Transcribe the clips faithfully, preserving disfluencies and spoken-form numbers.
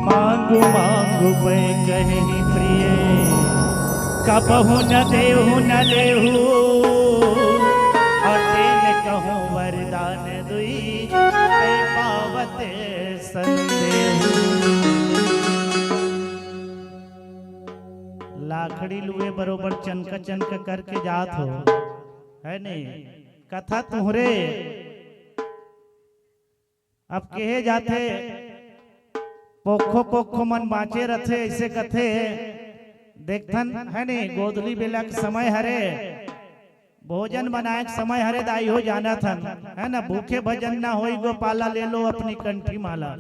मांगु मांगु पै कहे प्रिय, कबहु न देहु न लेहु, अउ तेन कहूँ वरदान दुई, पै पावत संदेहु। लाखड़ी लुए बरोबर चनका चनका करके जात हो, है नहीं? कथा तुहरे अब केहे जाथे, पोखो पोखो मन बाँचे रथे, अइसे कथे। देखथन, है नी, गोधली बेला के समय हरे, भोजन बनाए के समय हरे, दाई हो जानत हन, है ना? भूखे भजन ना होई, गोपाला ले लो अपनी कंठी माला।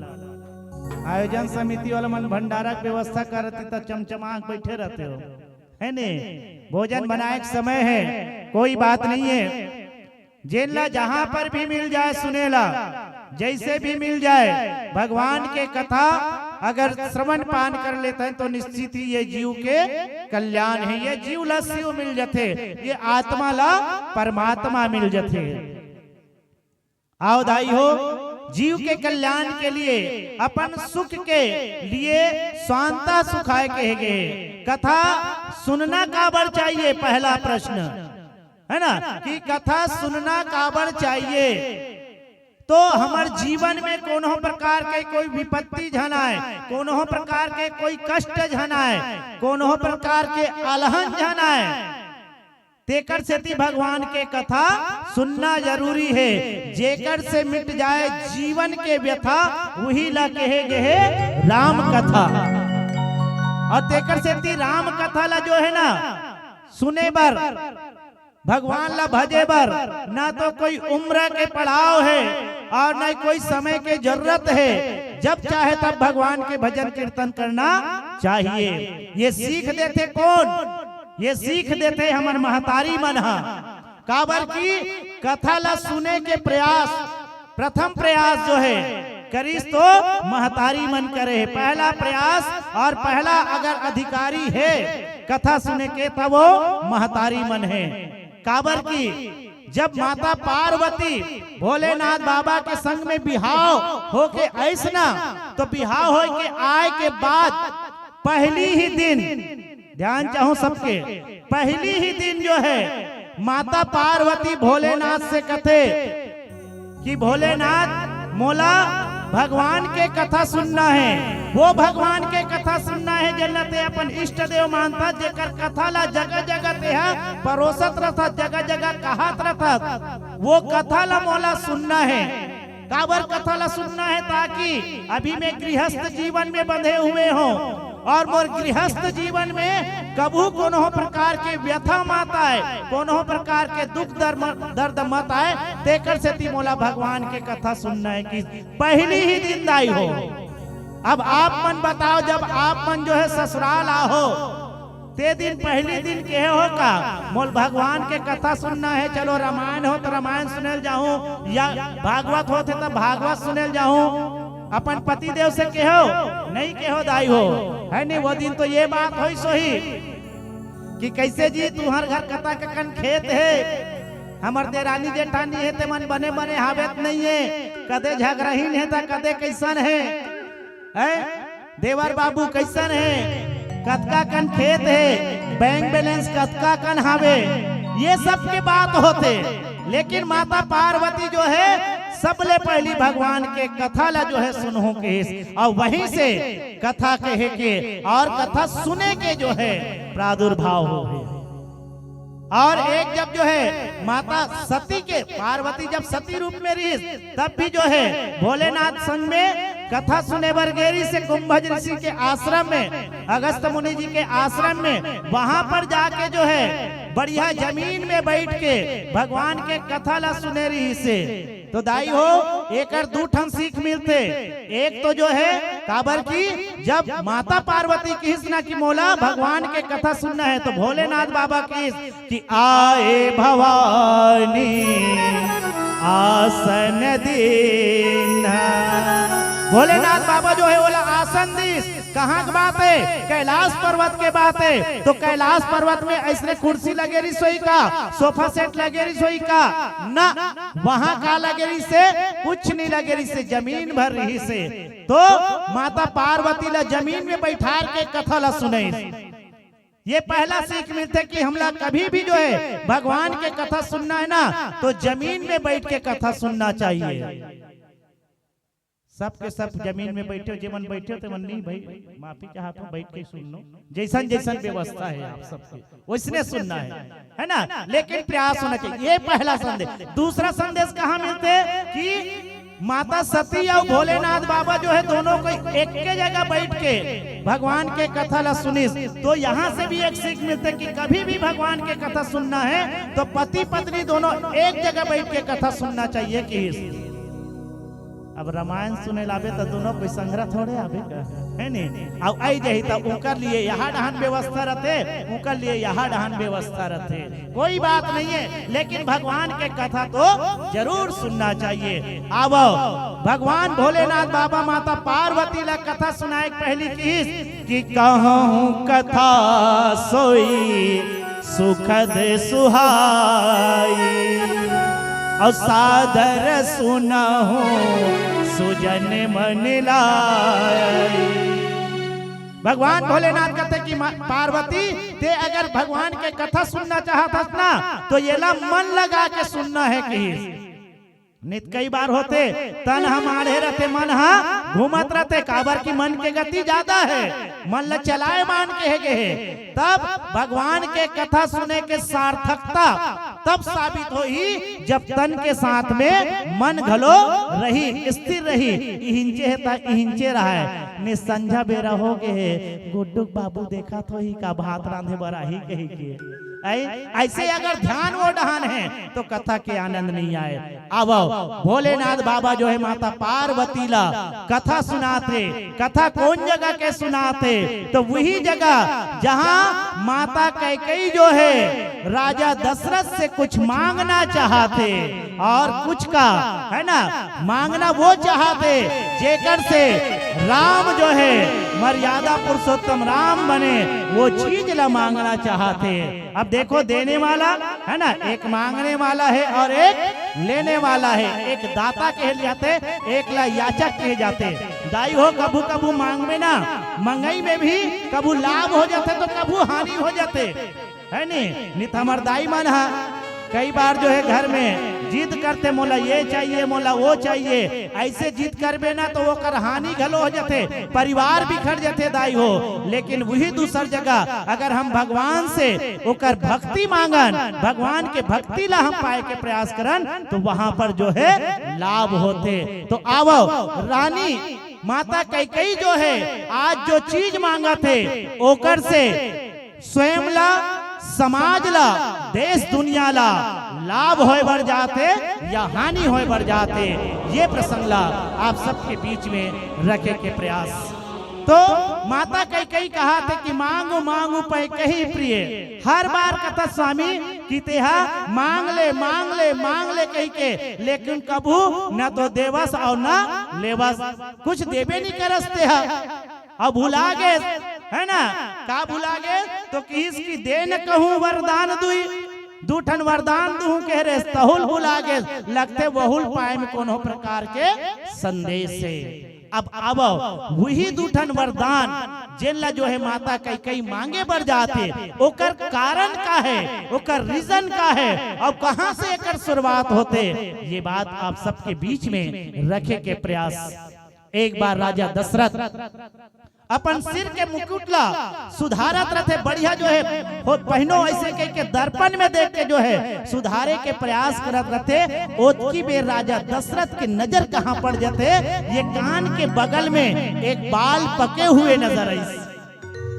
आयोजन समिति वाला मन भंडारा के व्यवस्था करत हे, त चमचमा के बैठे रहते हो, है नी? भोजन बनाए के समय है, कोई बात नहीं है। जेन ला जहाँ पर भी मिल जाए सुने ला, जैसे भी मिल जाए, भगवान के कथा अगर श्रवण पान कर लेते हैं तो निश्चित ही ये जीव के कल्याण है। ये जीव ला शिव मिल जथे, ये आत्मा ला परमात्मा मिल जथे। आओ दाई हो, जीव के कल्याण के लिए, अपन सुख के लिए स्वांता सुखाय कहे गे। कथा सुनना काबर चाहिए, पहला प्रश्न। है ना, कि कथा सुनना काबर चाहिए? तो हमर जीवन में कोनो प्रकार के कोई विपत्ति झन आए, कोनो प्रकार के कोई कष्ट झन आए, कोनो प्रकार के अलहन झन आए, तेकर सेती भगवान के कथा सुनना जरूरी है। जेकर से मिट जाए जीवन के व्यथा, उही ला कहे गे हे राम कथा। अउ तेकर सेती राम कथा ला जो है ना, सुने बर, भगवान ला भजे बर ना तो कोई उम्र के पड़ाव है अउ ना कोई समय के जरूरत है। जब चाहे तब भगवान के भजन कीर्तन करना चाहिए। ये सीख देथे कोन? ये सीख देथे हमर महतारी मन ह। काबर कि कथा ला सुने के प्रयास, प्रथम प्रयास जो है, करिस तो महतारी मन करे हे। पहला प्रयास और पहला अगर अधिकारी हे कथा सुने के, त वो महतारी मन हे। काबर कि जब माता पार्वती भोलेनाथ बाबा के संग में बिहाव होके आइस ना, तो बिहाव होय के आय के बाद पहली ही दिन, ध्यान चाहूं सबके, पहली ही दिन जो है माता पार्वती भोलेनाथ से कथे कि भोलेनाथ, मोला भगवान के कथा सुनना है, वो भगवान के कथा सुनना है जेन ल ते अपन इष्ट देव मानता, जेकर कथा ला जगह जगह तेहा परोसत रहता, जगह जगह कहत रहता, वो कथा ला मोला सुनना है। काबर कथा ला सुनना है? ताकि अभी मैं गृहस्थ जीवन में बंधे हुए हों और मोर गृहस्थ जीवन में कभू कोनो प्रकार के व्यथा मत आय, कोनो प्रकार के दुख दर-, दर्द मत आय, तेकर सेती मोला भगवान के कथा सुनना है। कि पहली ही दिन दाई हो। अब आप मन बताओ, जब आप मन जो है ससुराल आहो, ते दिन पहली दिन कहे हो का, मोल भगवान के कथा सुनना है, चलो रामायण हो त रामायण सुने ल जाहूं, या भागवत होथे त भागवत सुने ल जाहूं, अपन पति देव से कहो, नहीं कहो दाई हो, है नहीं? वो दिन तो ये बात होइस होही कि कैसे जी तुंहर घर कतका कन खेत हे, हमर देरानी जेठानी हे, ते मन बने बने हावे त नहीं हे, कदे झगरहिन हे त कदे कैसन हे, हैं? देवर बाबू कैसन हे, कतका कन खेत हे, बैंक बैलेंस कतका कन हावे, ये सब के बात होथे। लेकिन माता पार्वती जो है, सबले पहली भगवान के कथा ला जो है सुनहूं कहिस, और वहीं से कथा कहे के और कथा सुने के जो है प्रादुर्भाव होहे। और एक जब जो है माता सती के, पार्वती जब सती रूप में रहिस, तब भी जो है भोलेनाथ संग में कथा सुने बर गे रहिस हे कुंभज ऋषि के आश्रम में, अगस्त मुनि जी के आश्रम में। वहां पर जाके जो है बढ़िया जमीन में बैठ के भगवान के कथा ला सुने रहिस हे। तो दाई हो, एकर दू ठन सीख मिलथे। एक तो जो है, काबर कि जब माता पार्वती कहिस ना कि मोला भगवान के कथा सुनना है, तो भोलेनाथ बाबा कहिस कि आए भवानी आसन दीन्हा। भोलेनाथ बाबा जो है, ओला आसन दीस। कहाँ के बात है? कैलाश पर्वत के बात है। तो कैलाश पर्वत में ऐसने कुर्सी लगे रहिस होही का, सोफा सेट लगे रहिस होही का? ना, वहां का लगे रहिस हे? कुछ नहीं लगे रहिस हे, जमीन भर रहिस हे। तो माता पार्वती ला जमीन में बैठार के कथा ला सुनइस। ये पहला सीख मिलथे कि हमला कभी भी जो है भगवान के कथा सुनना है ना, तो जमीन में बैठ के कथा सुनना चाहिए। सबके सब जमीन में बैठे हो, जेमन बैठे हो, तेमन नहीं भाई, माफी चाहत हूँ, बैठ के सुन लो। जैसन जैसन व्यवस्था है आप सबके, वैसने सुनना है, है ना? लेकिन प्रयास होना चाहिए, ये पहला संदेश। दूसरा संदेश कहाँ मिलथे कि माता सती और भोलेनाथ बाबा जो है, दोनों को एक के जगह बैठ के भगवान के कथा ला सुनिस। तो यहाँ से भी एक सीख मिलथे कि कभी भी भगवान के कथा सुनना है, तो पति पत्नी दोनों एक जगह बैठ के कथा सुनना चाहिए कि अब रामायण सुने लाबे त दोनों कोई संघरा थोड़े आबे का, है नी? अउ आई जाही त ओकर लिए यहाँ डहान व्यवस्था रहथे, ओकर लिए यहाँ डहान व्यवस्था रहथे, कोई बात नहीं है। लेकिन भगवान के कथा तो जरूर सुनना चाहिए। आवो, भगवान भोलेनाथ बाबा माता पार्वती ला कथा सुनाए के पहली कहिस कि कहूँ कथा सोई सुखद सुहाई, और सादर सुनहु सुजन मन लाई। भगवान भोलेनाथ कहते कि मा-, पार्वती, ते अगर भगवान के कथा सुनना चाहत हस ना, तो येला मन लगा के सुनना है कहिस। नित कई बार होथे, तन ह माढ़े रथे, मन ह घूमत रथे, काबर कि मन के गति ज्यादा है, मन ल चलायमान कहे गे हे। तब भगवान के कथा सुने के सार्थकता तब साबित होही, जब तन के साथ में मन घलो रही, स्थिर रही। इहिंचे हे त इहिंचे रहय। निसंझा बेरा हो गे हे, गुड्डू बाबू देखत होही का भात रांधे बर आही कहिके। ऐ-, ऐसे अगर ध्यान वो डहान है, तो कथा के आनंद नहीं आए। आवो, भोलेनाथ बाबा जो है माता पार्वती ला कथा सुनाथे। कथा कौन जगह के सुनाथे? तो वही जगह जहाँ माता कैकेयी जो है राजा दशरथ से कुछ मांगना चाहत हे, और कुछ का, है ना, मांगना वो चाहत हे, जेकर से राम जो है मर्यादा पुरुषोत्तम राम बने, वो चीज ला मांगना चाहत हे। अब देखो, देने वाला है ना, एक मांगने वाला है और एक लेने वाला है। एक दाता कहे जाथे, एक ला याचक कहे जाथे। दाई हो, कभू कभू मांगबे ना, मंगई में भी कभू लाभ हो जाथे तो कभू हानि हो जाथे, है नी? नित हमर दाई मन हा कई बार जो है घर में जिद करथे, "मोला ये चाहिए, मोला वो चाहिए।" ऐसे जिद करबे ना तो ओकर हानि घलो हो जाथे, परिवार बिखर जाथे दाई हो। लेकिन वही दूसर जगह अगर हम भगवान से ओकर भक्ति मांगन, भगवान के भक्ति ला हम पाए के प्रयास करन, तो वहां पर जो है लाभ होथे। तो आवो, रानी माता कैकेयी जो है आज जो चीज मांगत हे, ओकर से स्वयं ला, समाज ला, देश दुनिया ला लाभ होय बर जात हे या हानि होय बर जात हे, ये प्रसंग ला आप सबके बीच में रखे के प्रयास। तो माता कैकेयी कहत हे कि मांगु मांगु पै कही प्रिय, हर बार कथा स्वामी कि तेहा मांग ले, मांग ले, मांग ले कहि के, लेकिन कभू न तो देवस और न लेवस, कुछ देबे नहीं करस तेहा। अब भुला गे, है ना? का भुला गे? तो किहिस कि दे न कहूं वरदान दुई, दू ठन वरदान दुहूं कहे रहे, तहुल भुला गे। लगथे वहुल पाए में कोनो प्रकार के संदेश हे। अब आवो, वही दू ठन वरदान जेन ला जो है माता कैकेयी मांगे बर जात हे, ओकर कारण का है, ओकर रीजन का है, और कहां से एकर शुरुआत होथे, ये बात आप सबके बीच में रखे के प्रयास। एक बार राजा दशरथ अपन सिर के मुकुट ला सुधारत रथे, बढ़िया जो है हो पहिनो ऐसे कह के दर्पण में देख के जो है सुधारे के प्रयास करत रथे। ओतकी बेर राजा दशरथ के नजर कहां पड़ जाथे, ये कान के बगल में एक बाल पके हुए नजर आइस।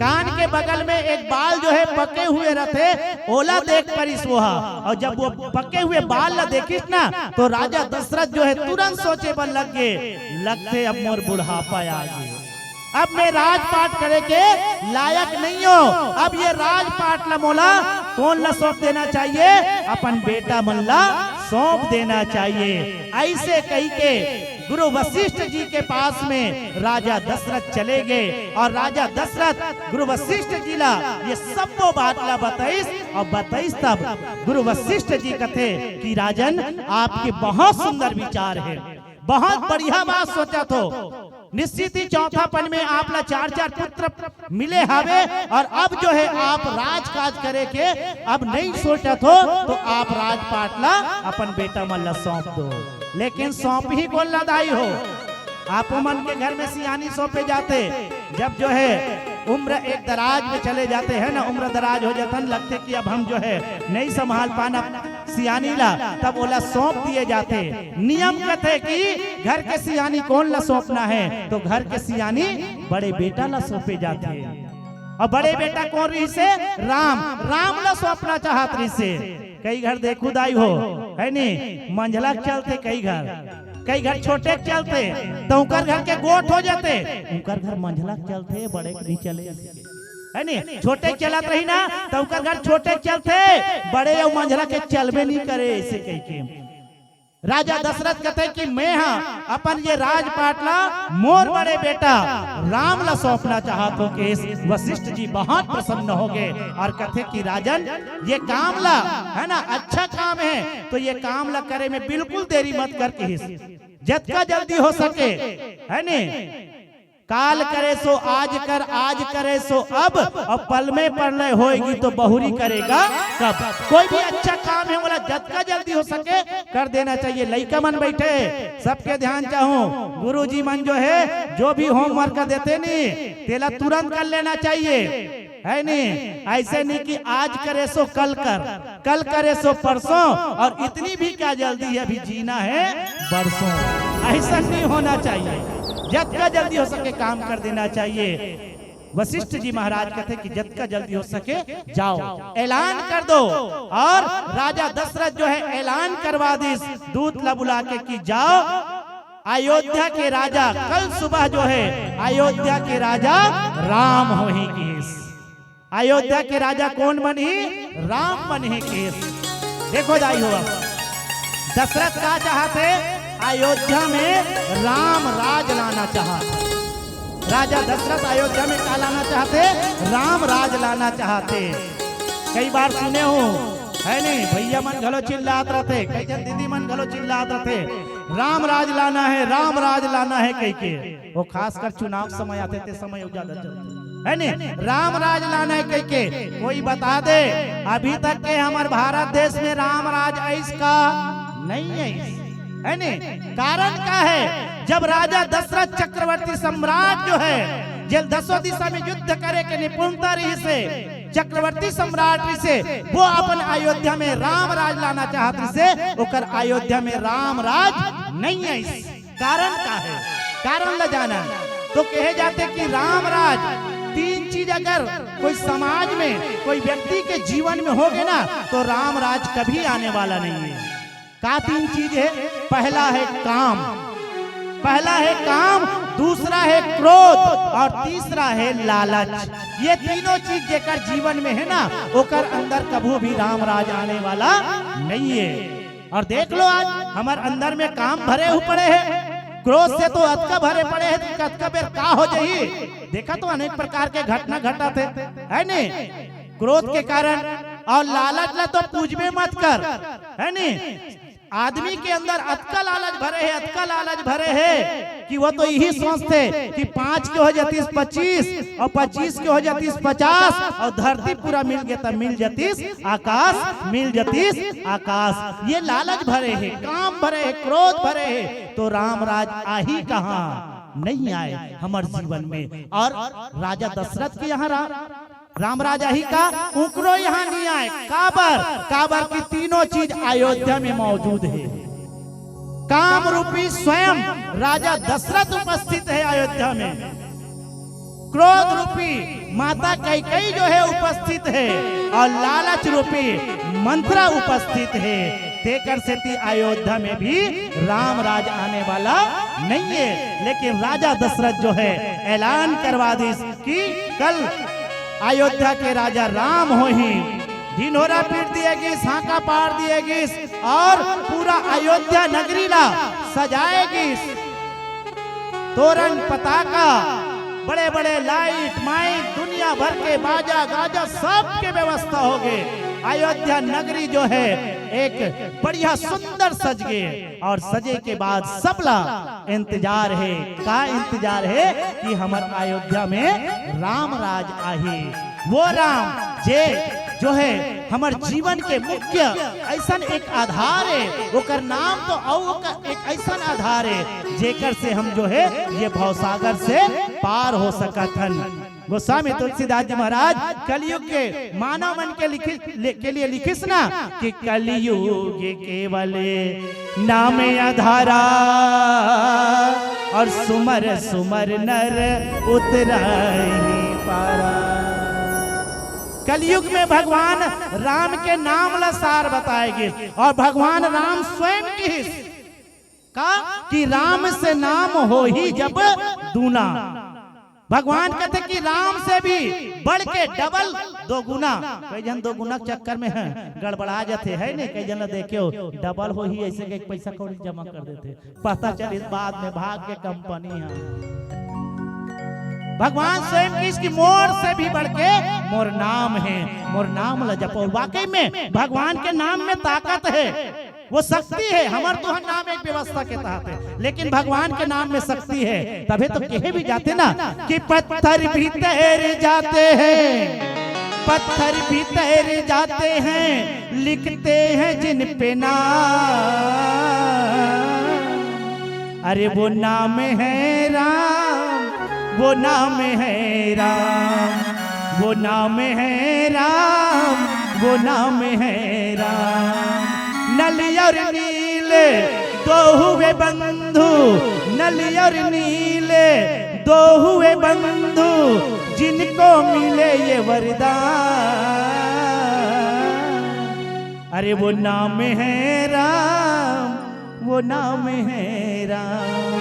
कान के बगल में एक बाल जो है पके हुए रथे, ओला देख परिस वो हा। और जब वो पके हुए बाल ला देखिस ना, तो राजा दशरथ जो है तुरंत सोचे बर लग गे, लगथे अब मोर बुढ़ापा आ गे, अब मैं राजपाट करे के लायक नहीं हो। अब ये राजपाट ला मोला कोन ला सौंप देना चाहिए? अपन बेटा मन ला सौंप देना चाहिए। ऐसे कही के गुरु वशिष्ठ जी के पास में राजा दशरथ चले गए और राजा दशरथ गुरु वशिष्ठ जी ला ये सबो बात ला बताइस और बताइस तब गुरु वशिष्ठ जी कथे कि राजन, आपके बहुत सुंदर विचार है, बहुत बढ़िया बात सोचत हो। निश्चित ही चौथापन में आप ला चार चार पुत्र मिले हवे और अब जो है आप राजकाज करे के अब नहीं सोचत हो, तो आप राजपाट ला अपन बेटा मन ला सौंप दो। लेकिन सौंप ही कोन ला दाई हो, आपो मन के घर में सियानी सौंपे जाथे। जब जो है उम्र एक दराज में चले जाथे है ना, उम्र दराज हो जाथन, लगथे कि अब हम जो है नहीं संभाल पाना सियानी ला, तब ओला सौंप दिए जाथे। नियम कथे कि घर के सियानी कोन ला सौंपना है, तो घर के सियानी बड़े बेटा ला सौंपे जाथे। और बड़े बेटा कोन रहिसे? राम। राम ला सौंपना चाहत रहिसे। कई घर देखू दाई हो, है नी, मंझला के चलथे कई घर, कई घर छोटे के चलथे, तो उनकर घर के गोठ हो जाथे। उनकर घर मंझला के चलथे, बड़े के नहीं चले, है नी? छोटे के चलत रही ना, तो उनकर घर छोटे के चलथे, बड़े अउ मंझला के चलबे नहीं करे, ऐसे कह के। राजा दशरथ कथे कि मैं हा अपन ये राजपाट ला मोर बड़े बेटा राम ला सौंपना चाहत हों। कहिस वशिष्ठ जी बहुत प्रसन्न हो गए और कथे कि राजन, ये काम ला, है ना, अच्छा काम है, तो ये काम ला करे में बिल्कुल देरी मत कर। कहिस जतका जल्दी हो सके, है नी, काल करे सो आज कर, आज करे सो अब, और पल में परलय होएगी तो बहुरी करेगा कब। कोई भी अच्छा काम है, बोला जतका जल्दी हो सके कर देना चाहिए। लइका मन बैठे, सबके ध्यान चाहूं, गुरुजी मन जो है जो भी होमवर्क देथे नी, तेला तुरंत कर लेना चाहिए, है नी? ऐसे नहीं कि आज करे सो कल कर, कल करे सो परसों, और इतनी भी क्या जल्दी है, अभी जीना है बरसों। ऐसा नहीं होना चाहिए, जतका जल्दी हो सके काम कर देना चाहिए। वशिष्ठ जी महाराज कथे कि जतका जल्दी हो सके जाओ, ऐलान कर दो। और राजा दशरथ जो है ऐलान करवा दिस दूत ला बुला के कि जाओ, अयोध्या के राजा कल सुबह जो है अयोध्या के राजा राम होही। कहिस अयोध्या के राजा कोन बनही? राम बनही कहिस। देखो दाई हो, अब दशरथ का चाहत हे? अयोध्या में राम राज लाना चाहत हे। राजा दशरथ अयोध्या में का लाना चाहत हे? राम राज लाना चाहत हे। कई बार सुने हो, है नहीं, भैया मन घलो चिल्लात रथे, कई झन दीदी मन घलो चिल्लात रथे, राम राज लाना है, राम राज लाना है कहिके। वो खासकर चुनाव समय आथे, ते समय वो ज्यादा चलथे, है ने? राम राज लाना है कहिके। कोई बता दे, अभी तक के हमर भारत देश में राम राज आइस का? नहीं आइस, है ने? कारण का है? जब राजा दशरथ चक्रवर्ती सम्राट जो है, जेल दसों दिशा में युद्ध करे के निपुणता रहिसे, चक्रवर्ती सम्राट रहिसे, वो अपन अयोध्या में राम राज लाना चाहत रहिसे, ओकर अयोध्या में राम राज नहीं आइस। कारण का है? कारण ल जानन। तो कहे जाथे कि राम राज, तीन चीज अगर कोई समाज में, कोई व्यक्ति के जीवन में होगे ना, तो राम राज कभी आने वाला नहीं है। का तीन चीज है? पहला है काम, पहला है काम, दूसरा है क्रोध और तीसरा है लालच। ये तीनों चीज जेकर जीवन में है ना, ओकर अंदर कभू भी राम राज आने वाला नहीं है। और देख लो, आज हमर अंदर में काम भरे हु पड़े हे, क्रोध से तो अतका भरे पड़े हे कि कतका बेर का हो जाही। देखा तो अनेक प्रकार के घटना घटत हे, है नी? क्रोध के कारण। और लालच ला तो पूछबे मत कर, है नी? आदमी के अंदर अतका लालच भरे हे, अतका लालच भरे हे कि वो तो यही सोचथे कि पाँच के हो जातिस पच्चीस और पच्चीस के हो जातिस पचास और धरती पूरा मिल गे त मिल जातिस आकाश, मिल जातिस आकाश। ये लालच भरे हे, काम भरे हे, क्रोध भरे हे, तो राम राज आही कहाँ? नहीं आए हमर जीवन में। और राजा दशरथ के यहाँ रा-, राम राज आही का? उकरो यहाँ नहीं आए। काबर? काबर कि तीनों चीज अयोध्या में मौजूद हे। काम रूपी स्वयं राजा दशरथ उपस्थित हे अयोध्या में, क्रोध रूपी माता कैकेयी जो है उपस्थित हे और लालच रूपी मंत्रा उपस्थित हे। तेकर सेती अयोध्या में भी राम राज आने वाला नहीं है। लेकिन राजा दशरथ जो है ऐलान करवा दिस कि कल अयोध्या के राजा राम होही। ढिंढोरा पीट दिए गिस, हांका पार दिए गिस और पूरा अयोध्या नगरी ला सजाए गिस। तोरन पताका, बड़े-बड़े लाइट माइक, दुनिया भर के बाजा गाजा, सबके व्यवस्था होगे। अयोध्या नगरी जो है एक बढ़िया सुंदर सज गे और सजे के बाद सबला इंतजार हे। का इंतजार हे? कि हमर अयोध्या में राम राज आही। वो राम जे जो है हमर जीवन के मुख्य ऐसन एक आधार हे, ओकर नाम तो अउ ओकर एक ऐसन आधार हे जेकर से हम जो है ये भवसागर से पार हो सकत हन। गोस्वामी तुलसीदास जी महाराज कलयुग के मानव मन के लिखिस, ले, के लिए लिखिस ना कि कलयुग केवल नाम आधारा और सुमर सुमर नर उतरहि पारा। कलयुग में भगवान राम के नाम ला सार बताए गिस और भगवान राम स्वयं किहिस का कि राम से नाम होही जब दूना। भगवान कहते कि राम से भी बढ़ के डबल, दोगुना। कई झन दोगुना के चक्कर में है, गड़बड़ा जाते है नहीं, कई झन ला देखे हो डबल होही ऐसे के पैसा कौड़ी जमा कर देते, पता चलिस बाद में भाग के कंपनी है। भगवान स्वयं किहिस कि मोर से भी बढ़ के मोर नाम है, मोर नाम ला जपो। वाकई में भगवान के नाम में ताकत है, वो शक्ति है। हमर तुहर नाम एक व्यवस्था के तहत है, लेकिन भगवान के नाम में शक्ति है। तभे तो कहे भी जाते ना कि पत्थर भी तैर जाते हैं, पत्थर भी तैर जाते हैं, लिखते हैं जिन पे नाम। अरे वो नाम है राम, वो नाम है राम, वो नाम है राम, वो नाम है राम। नल और नील दो हुए बंधु, नल और नील दो हुए बंधु, जिनको मिले ये वरदान। अरे वो नाम है राम, वो नाम है राम,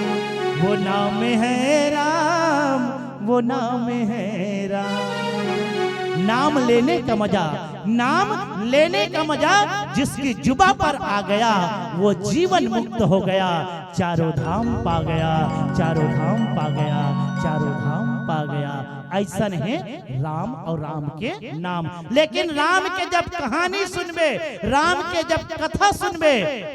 वो नाम है राम, वो नाम है राम। नाम लेने का मजा, नाम लेने का मजा, जिसकी जुबा पर आ गया, वो जीवन मुक्त हो गया, चारों धाम पा गया, चारों धाम पा गया, चारों धाम पा गया। अइसन हे राम अउ राम के नाम। लेकिन राम के जब कहानी सुनबे, राम के जब कथा सुनबे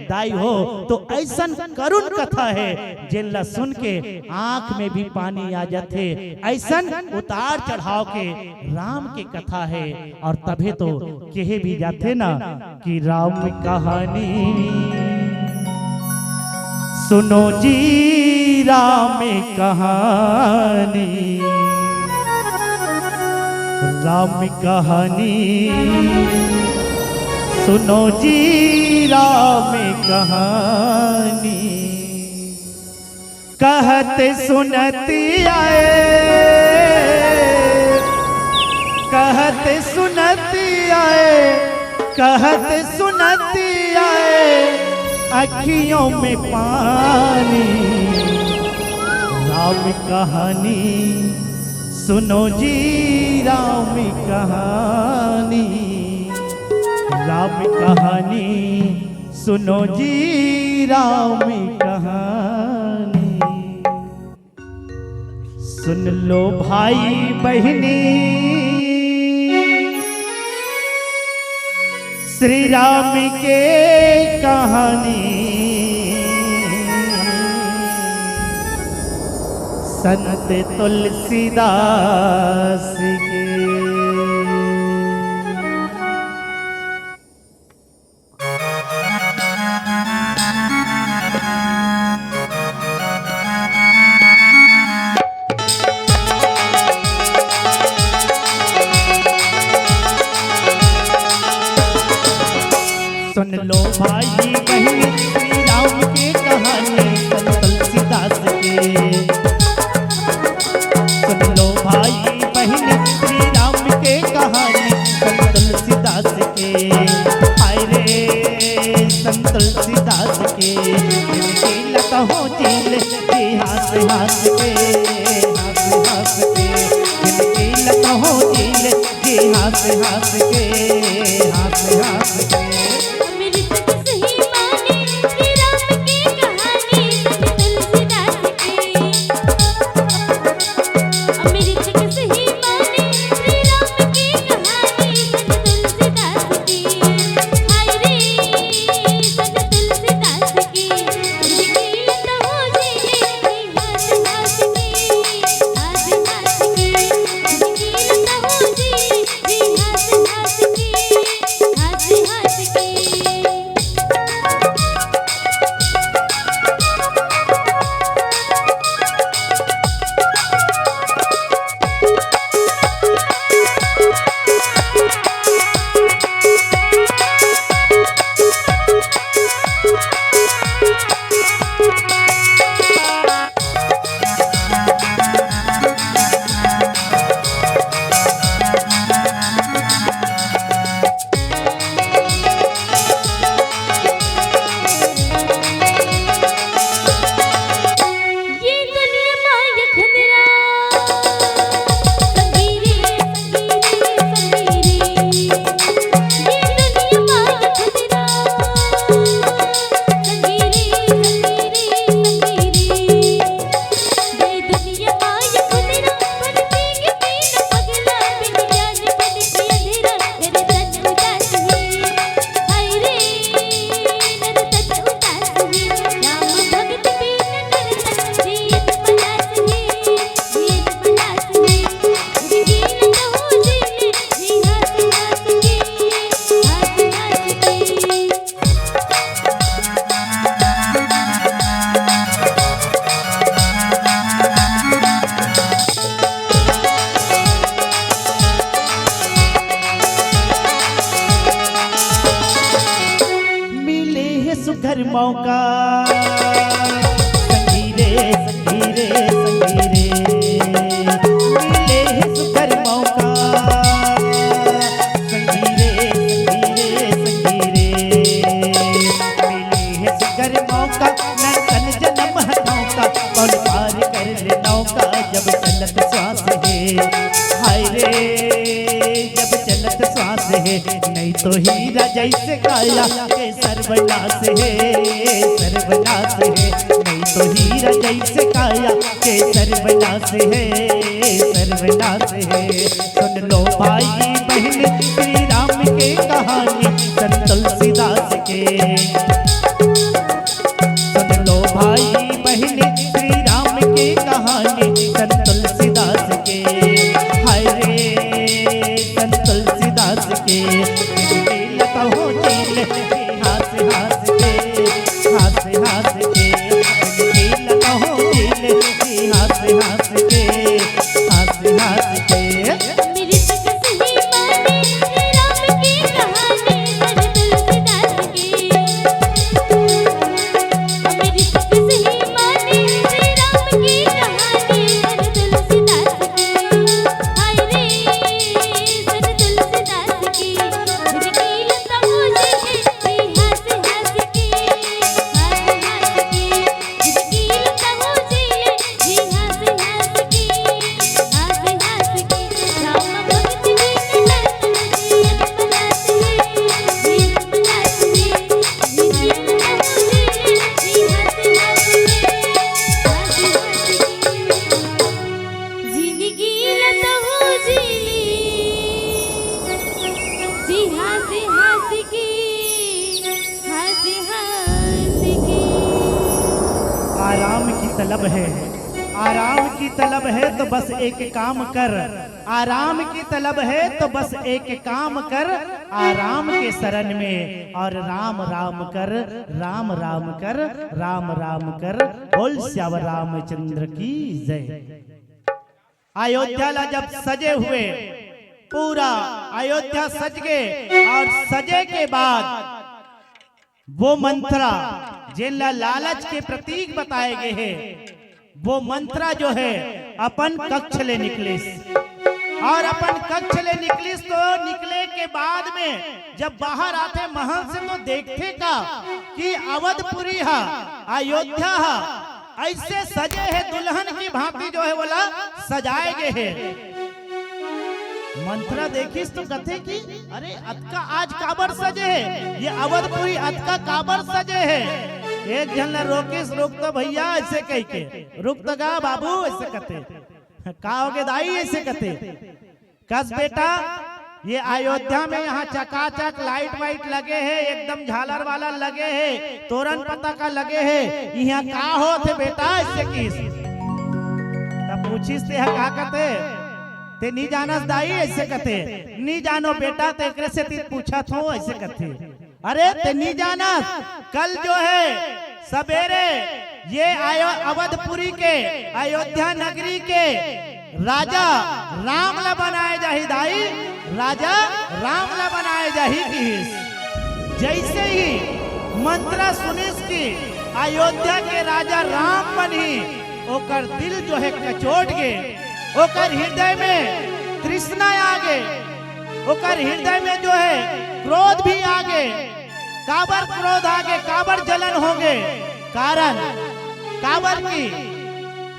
दाई हो, तो अइसन करुण कथा हे, जेन ला सुन के आँख में भी पानी आ जाथे। अइसन उतार चढ़ाव के राम के कथा हे। अउ तभे तो केहे भी जाथे ना कि राम कहानी सुनो जी, राम कहानी, राम कहानी सुनो जी, राम कहानी। कहत सुनत आए, कहत सुनत आए, कहत सुनत आए, अखियों में पानी। राम कहानी सुनो जी, राम कहानी, राम कहानी सुनो जी, राम कहानी। सुन लो भाई बहिनी, श्री राम के कहानी, संत तुलसीदास के। सुन लो भाई बहिन, श्री राम के कहानी संत तुलसीदास के। सुन लो भाई बहिन, श्री राम के कहानी संत तुलसीदास के। हाय रे संत तुलसीदास के, जिनकी लत हो झील जी, हँस हँस के, हँस हँस के। जिनकी लत हो झील जी, हँस हँस के, हँस हँस के। अमृत कस ही मानी श्री राम की कहानी संत तुलसीदास की। अमृत कस ही मानी श्री राम की कहानी संत तुलसीदास की। हाय रे संत तुलसीदास की। जिनकी लत हो झील जी, हँस हँस के, हँस हँस के। जिनकी लत हो झील जी, हँस हँस के, हँस हँस के। मिले हे सुघर मौका, संगी रे, संगी रे, संगी रे। मिले हे सुघर मौका, संगी रे, संगी रे, संगी रे। मिले हे सुघर मौका, नंदन जनम हथौका, पल पार कर ले नौका, जब चलत श्वास हे। हाय रे, नहीं तो हीरा जैसे काया के सर्वनाश है, सर्वनाश है। नहीं तो हीरा जैसे काया के सर्वनाश है, सर्वनाश है। सुन लो भाई बहन श्री राम के कहानी संत तुलसीदास के। सुन लो भाई बहन श्री राम के कहानी संत तुलसीदास के। हाय रे संत तुलसीदास के। लता हो दिल हंस हंस के, हंस हंस के। लता हो दिल हंस हंस के, हंस हंस के। अमृत कस ही माने श्री राम की कहानी संत तुलसीदास की। अमृत कस ही माने श्री राम की कहानी संत तुलसीदास की। हाय रे संत तुलसीदास की। जिनकी लता मुझे हंस हंस के, हंस हंस के। आराम की तलब है, आराम की तलब है तो बस एक काम कर, आराम की तलब है तो बस एक काम कर, आराम के शरण में और राम राम कर, राम राम कर, राम राम कर। बोल सियावर रामचंद्र की जय। अयोध्या ला जब सजे हुए, पूरा अयोध्या सज गए और सजे के बाद वो मंथरा, जेन ला लालच के प्रतीक बताए गए हैं, वो मंथरा जो है अपन कक्ष ले निकलिस और अपन कक्ष ले निकलिस तो निकले के बाद में जब बाहर आथे महल से तो देखथे का कि अवधपुरी हा, अयोध्या हा ऐसे सजे हे, दुल्हन की भांति जो है वोला सजाए गए हे। मंथरा देखिस तो कथे कि अरे अतका आज काबर सजे हे, ये अवधपुरी अतका काबर सजे हे। एक झन ला रोकिस, रुक तो भैया ऐसे कह के, रुक तो गा बाबू ऐसे कथे। का होगे दाई ऐसे कथे। कस बेटा, ये अयोध्या में यहाँ चकाचक लाइट वाइट लगे हे, एकदम झालर वाला लगे हे, तोरन पताका लगे हे, यहाँ का होत हे बेटा ऐसे किस। तब पूछिस ते हा का कथे, ते नी जानस दाई ऐसे कथे, नी जानो बेटा, ते एकरे सेती पूछत हों ऐसे कथे। अरे ते नी जानस, कल जो है सवेरे ये आयो-, अवधपुरी के, अयोध्या नगरी के राजा राम ला बनाए जाही दाई, राजा राम ला बनाए जाही किहिस। जैसे ही मंथरा सुनिस कि अयोध्या के राजा राम बनही, ओकर दिल जो है कचोट गे, ओकर हृदय में तृष्णा आ गे, ओकर हृदय में जो है क्रोध भी आ गे। काबर क्रोध आ गे, काबर जलन हो गे? कारण काबर कि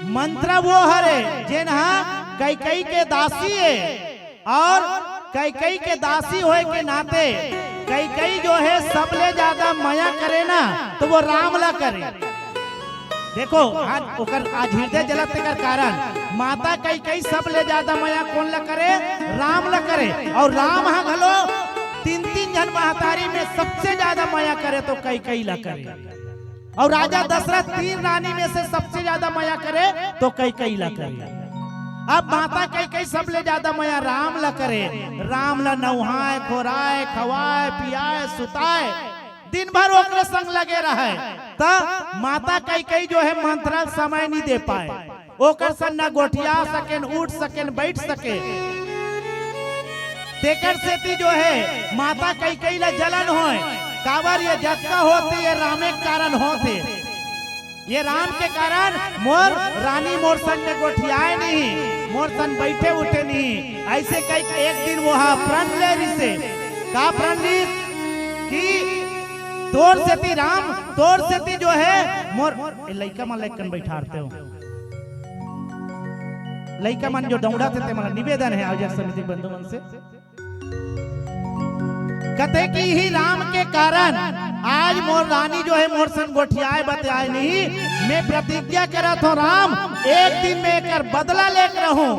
मंथरा वो हरे जेन हा कैकई के दासी हे और कैकई के दासी होए के नाते कैकई जो है सबले ज्यादा मया करे ना तो वो राम ला करे। देखो, आज ओकर आज हृदय जलत तेकर कारण माता कैकई सबले ज्यादा मया कोन ला करे? राम ला करे। और राम हा घलो तीन तीन झन महतारी में सबसे ज्यादा मया करे तो कैकई ला करे। और राजा दशरथ तीन रानी में से सबसे ज्यादा मया करे तो कैकई ला करे। अब माता कैकई सबले ज्यादा मया राम ला करे। राम ला नउहाय, खोराय, खवाय, पियाय, सुताय, दिन भर ओकरे संग लगे रहय, त माता कैकई जो है मंथरा समय नहीं दे पाए, ओकर संग न गोठिया सकेन, उठ सकेन, बैठ सके। तेकर सेती जो है माता कैकई ला जलन होय, काबर ये जतका होथे ये रामे के कारण होथे। ये राम के कारण मोर रानी मोर संग में गोठियाए नहीं, मोर संग बैठे उठे नहीं। ऐसे कई एक दिन वो हा प्रण ले रिसे। का प्रण ली कि तोर सेती राम, तोर सेती जो है मोर, ए लइका मन लइकन बैठारते हो, लइका मन जो दौड़त हे ते मन निवेदन है आयोजक समिति बंधु मन से। कथे कि इही राम के कारण आज मोर रानी जो हे मोर संग गोठियाय बतियाय नहीं। मैं प्रतिज्ञा करत हों राम, एक दिन मैं एकर बदला लेके रहूं,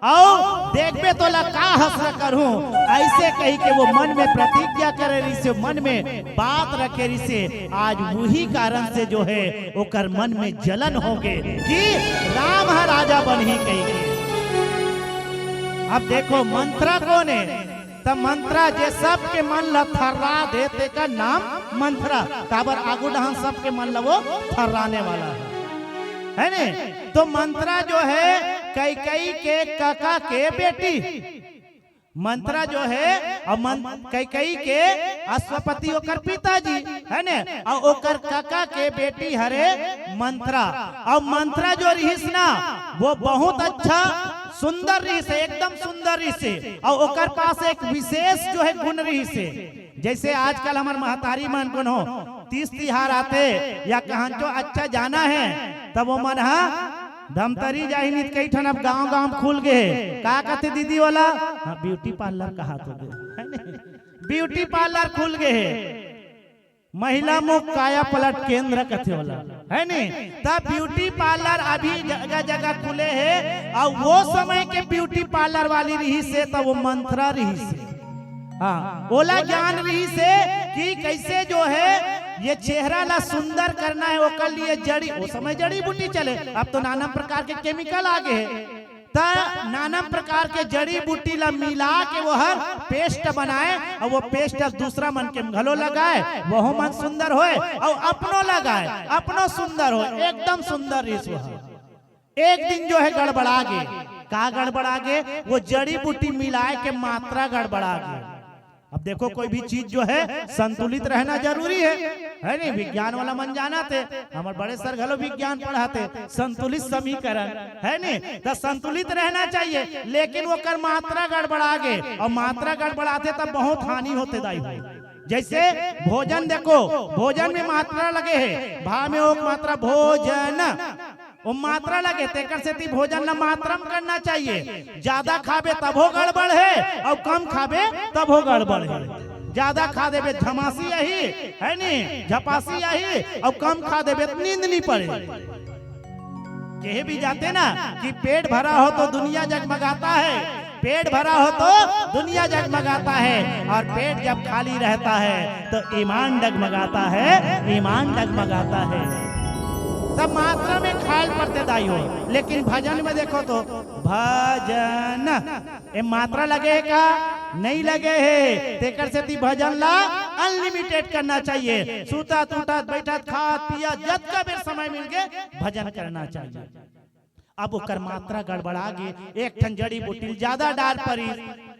अउ देखबे तोला का हश्र करहूं। अइसे कहिके वो मन में प्रतिज्ञा करे रहिसे, मन में बात रखे रहिसे। आज उही कारण से जो हे ओकर मन में जलन होगे कि राम ह राजा बनही कहिके। अब देखो मंथरा कोन हे? त मंथरा जे सबके मन ल थर्रा दे, तेकर नाम मंथरा। काबर आगू डहन सबके मन ल वो थर्राने वाला हे, हे ने? तो मंथरा जो हे कैकेयी के कका के बेटी, मंथरा जो हे अउ मन-, कैकेयी के अश्वपति ओकर पिताजी, हे ने? अउ ओकर कका के बेटी हरे मंथरा। अउ मंथरा जो रिहिस ना, वो बहुत अच्छा सुंदर रिहिस हे, एकदम सुंदर रिहिस हे। अउ ओकर पास एक विशेष जो हे गुण रिहिस हे। जइसे आजकल हमर महतारी मन कोनो तीज तिहार आथे या कहन तो अच्छा जाना हे, तब वो मन ह धमतरी जाही, नित कई ठन अब गांव-गांव खुल गे हे। का कथे दीदी वाला? हाँ, ब्यूटी पार्लर कहात होगे, हे ने? ब्यूटी पार्लर खुल गे हे। महिला मुख काया पलट केंद्र कथे ओला, हे ने? त ब्यूटी पार्लर अभी जगह-जगह खुले हे, अउ वो समय के ब्यूटी पार्लर वाली रिहिस हे, त वो मंथरा रिहिस हे। हाँ, ओला ज्ञान रिहिस हे कि कइसे जो हे ये चेहरा ला सुंदर करना हे, ओकर लिए जड़ी, वो समय जड़ी बूटी चले, अब तो नाना प्रकार के केमिकल आ गे हे। त नाना प्रकार के जड़ी बूटी ला मिला के वो हर पेस्ट बनाय, अउ वो पेस्ट दूसरा मन के घलो लगाय, वहू मन सुंदर होय, अउ अपनो लगाय, अपनो सुंदर होय, एकदम सुंदर रिहिस वो हर। एक दिन जो हे गड़बड़ा गे। का गड़बड़ा गे? वो जड़ी बूटी मिलाय के मात्रा गड़बड़ा गे। अब देखो, कोई भी चीज जो हे संतुलित रहना जरूरी हे, हे ने? विज्ञान वाला मन जानथे, हमर बड़े सर घलो विज्ञान पढ़ाथे, संतुलित समीकरण, हे ने? त संतुलित रहना चाहिए, लेकिन ओकर मात्रा गड़बड़ा गे, अउ मात्रा गड़बड़ाथे त बहुत हानि होथे दाई हो। जइसे भोजन देखो, भोजन में मात्रा लगे हे, भा में ओक मात्रा भोजन, वो मात्रा लगे, तेकर सेती भोजन ला मात्रा में करना चाहिए। जादा खाबे तभो गड़बड़ हे, अउ कम खाबे तभो गड़बड़ हे। जादा खा देबे त झमासी आही, हे ने, झपासी आही, अउ कम खा देबे त नींद नइ पड़े। केहे भी जाथे ना कि पेट भरा हो तो दुनिया जगमगाता है, पेट भरा हो तो दुनिया जगमगाता है, और पेट जब खाली रहता है तो ईमान डगमगाता है, ईमान डगमगाता है। तब मात्रा में खाय ल परथे दाई हो, लेकिन भजन में देखो तो भजन, ए मात्रा लगे हे का? नइ लगे हे। तेकर सेती भजन ला अनलिमिटेड करना चाहिए। सुतत, उठत, बइठत, खात, पियत, जतका बेर समय मिल गे, भजन करना चाहिए। अब ओकर मात्रा गड़बड़ा गे, एक ठन जड़ी बूटी ल जादा डार परिस,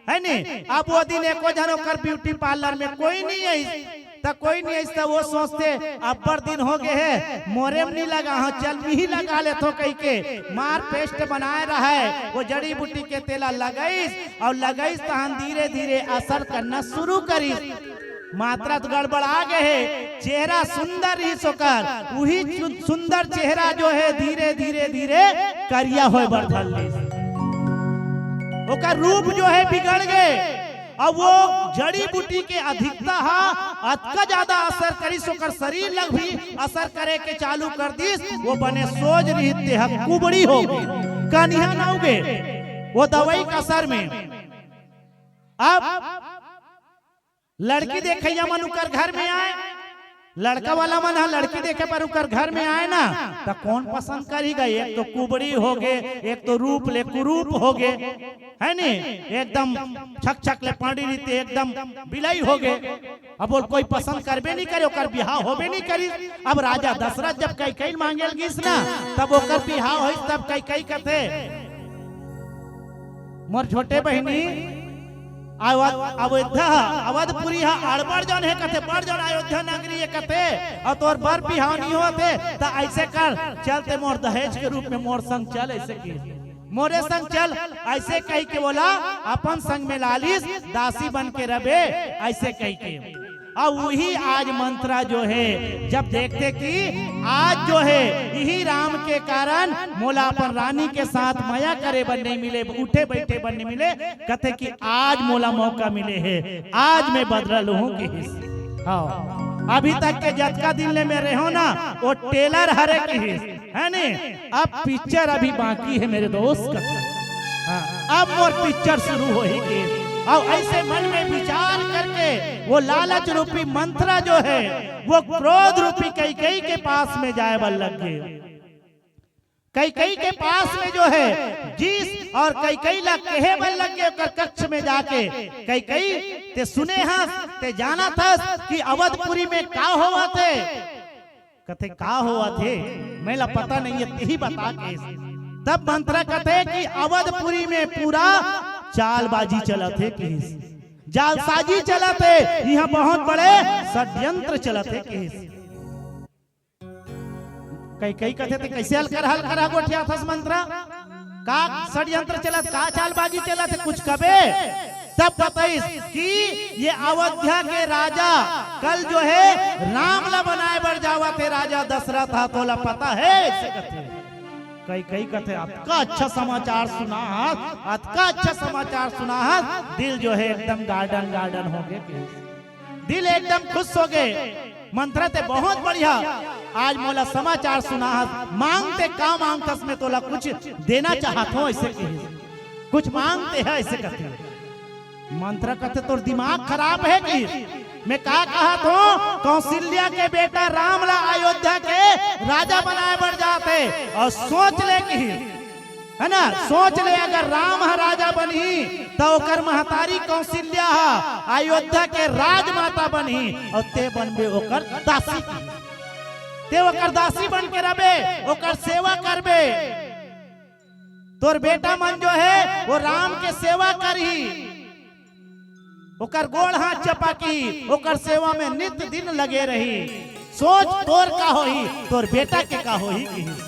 हे ने? अब वो दिन एको झन ओकर ब्यूटी पार्लर में कोई नइ आइस, त कोई नइ आइस, त वो सोचथे, "अब्बड़ दिन हो गे हे, मोरे म नइ लगा हंव, चल मिही लगा लेथों," कहिके मार पेस्ट बनाय रहय, वो जड़ी बूटी के तेला लगाइस, अउ लगाइस तहन धीरे-धीरे असर करना शुरू करिस। मात्रा तो गड़बड़ा गे हे, चेहरा सुंदर रिहिस ओकर, उही चु-, सुंदर चेहरा जो हे धीरे-धीरे-धीरे करिया होय बर धर लिस। ओकर रूप जो हे बिगड़ गे। अब वो जड़ी बूटी के अधिकता हा अतका जादा असर करिस, ओकर शरीर लग भी असर करे के चालू कर दिस। वो बने सोज रिहिस, तेहा कुबड़ी हो गे, कनिहा नव गे, वो दवाई के असर में। अब लड़की देखइया मन उकर घर में आय, लड़का वाला मन ह लड़की देखे बर उकर घर में आय ना, त कोन पसंद करही गा? एक तो कुबड़ी हो गे, एक तो रूप ले कुरूप हो गे, हे ने? एकदम छक छक ले पांड़ी रीते एकदम बिलई हो गे। अब बोल कोई पसंद करबे नइ करे, ओकर बिहाव होबे नइ करिस। अब राजा दशरथ जब कैकेयी मांगे ल गिस ना, तब ओकर बिहाव होइस, तब कैकेयी कथे, "मोर छोटे बहिनी, अवध, अवध, अवधपुरी हा अड़बड़ जन हे कथे, बड़ जन अयोध्या नगरी हे कथे, अउ तोर बर बिहाव नइ होत हे, त अइसे कर, चल ते मोर दहेज के रूप में मोर संग चल," अइसे कहिस। मोरे संग चल, अइसे कहिके ओला अपन संग में लालिस, दासी बन के रबे, अइसे कहिके। अउ वही आज मंथरा जो हे, जब देखथे कि आज जो हे, इही राम के कारण मोला अपन रानी के साथ मया करे बर नहीं मिले, उठे बैठे बर नहीं मिले, कथे कि आज मोला मौका मिले हे, आज मैं बदला लूहूं किहिस। हाँ, अभी तक के जतका दिन ले मैं रेहों ना, वो टेलर हरे किहिस, हे नी? अब पिक्चर अभी बाकी हे मेरे दोस्त। हाँ, अब मोर पिक्चर शुरू होही के। अउ ऐसे मन में विचार करके वो लालच रूपी मंथरा जो हे, वो क्रोध रूपी कैकेयी के पास में जाए बर लग गे। कैकेयी के पास में जो हे, गिस अउ कैकेयी ला कहे बर लग गे ओकर कक्ष में जाके, "कैकेयी, ते सुने हस, ते जानत हस कि अवधपुरी में का होवत हे?" कथे, "का होवत हे? मैं ला पता नहीं हे, तेही बता," किहिस। तब मंथरा कथे कि अवधपुरी में पूरा चालबाजी चलत हे किहिस, जालसाजी चलत हे, इहाँ बहुत बड़े षड्यंत्र चलत हे किहिस। कैकेयी कथे, "ते कैसे हल्का हल्का गोठियाथस मंथरा? का षड्यंत्र चलत, का चालबाजी चलत हे, कुछ कबे?" तब बताइस कि ये अयोध्या के राजा कल जो हे राम ला बनाए बर जावत हे, राजा दशरथ हा, तोला पता हे? ऐसे कथे। कैकेयी कथे, "अतका अच्छा समाचार सुना हस, अतका अच्छा समाचार सुना हस, दिल जो हे एकदम garden garden हो गे।" दिल एकदम खुश हो गे। "मंथरा, ते बहुत बढ़िया, आज मोला समाचार सुना हस, मांग ते का मांगथस, मैं तोला कुछ देना चाहत हूँ," ऐसे किहिस। "कुछ मांग ते हा," ऐसे कथे। मंथरा कथे, "तोर दिमाग खराब हे कि? मैं का कहत हूँ, कौशल्या के बेटा राम ला अयोध्या के राजा बनाए बर जात हे, अउ सोच ले," किहिस, हे ना, सोच ले, अगर राम ह राजा बनही, त ओकर महतारी कौशल्या ह अयोध्या के राजमाता बनही, अउ ते बनबे ओकर दासी। ते ओकर दासी बन के रहबे, ओकर सेवा करबे। तोर बेटा मन जो हे, वो राम के सेवा करही, ओकर गोड़ हाथ चपाकी, ओकर सेवा में नित दिन लगे रही। सोच, तोर का होही, तोर बेटा के का होही, किहिस।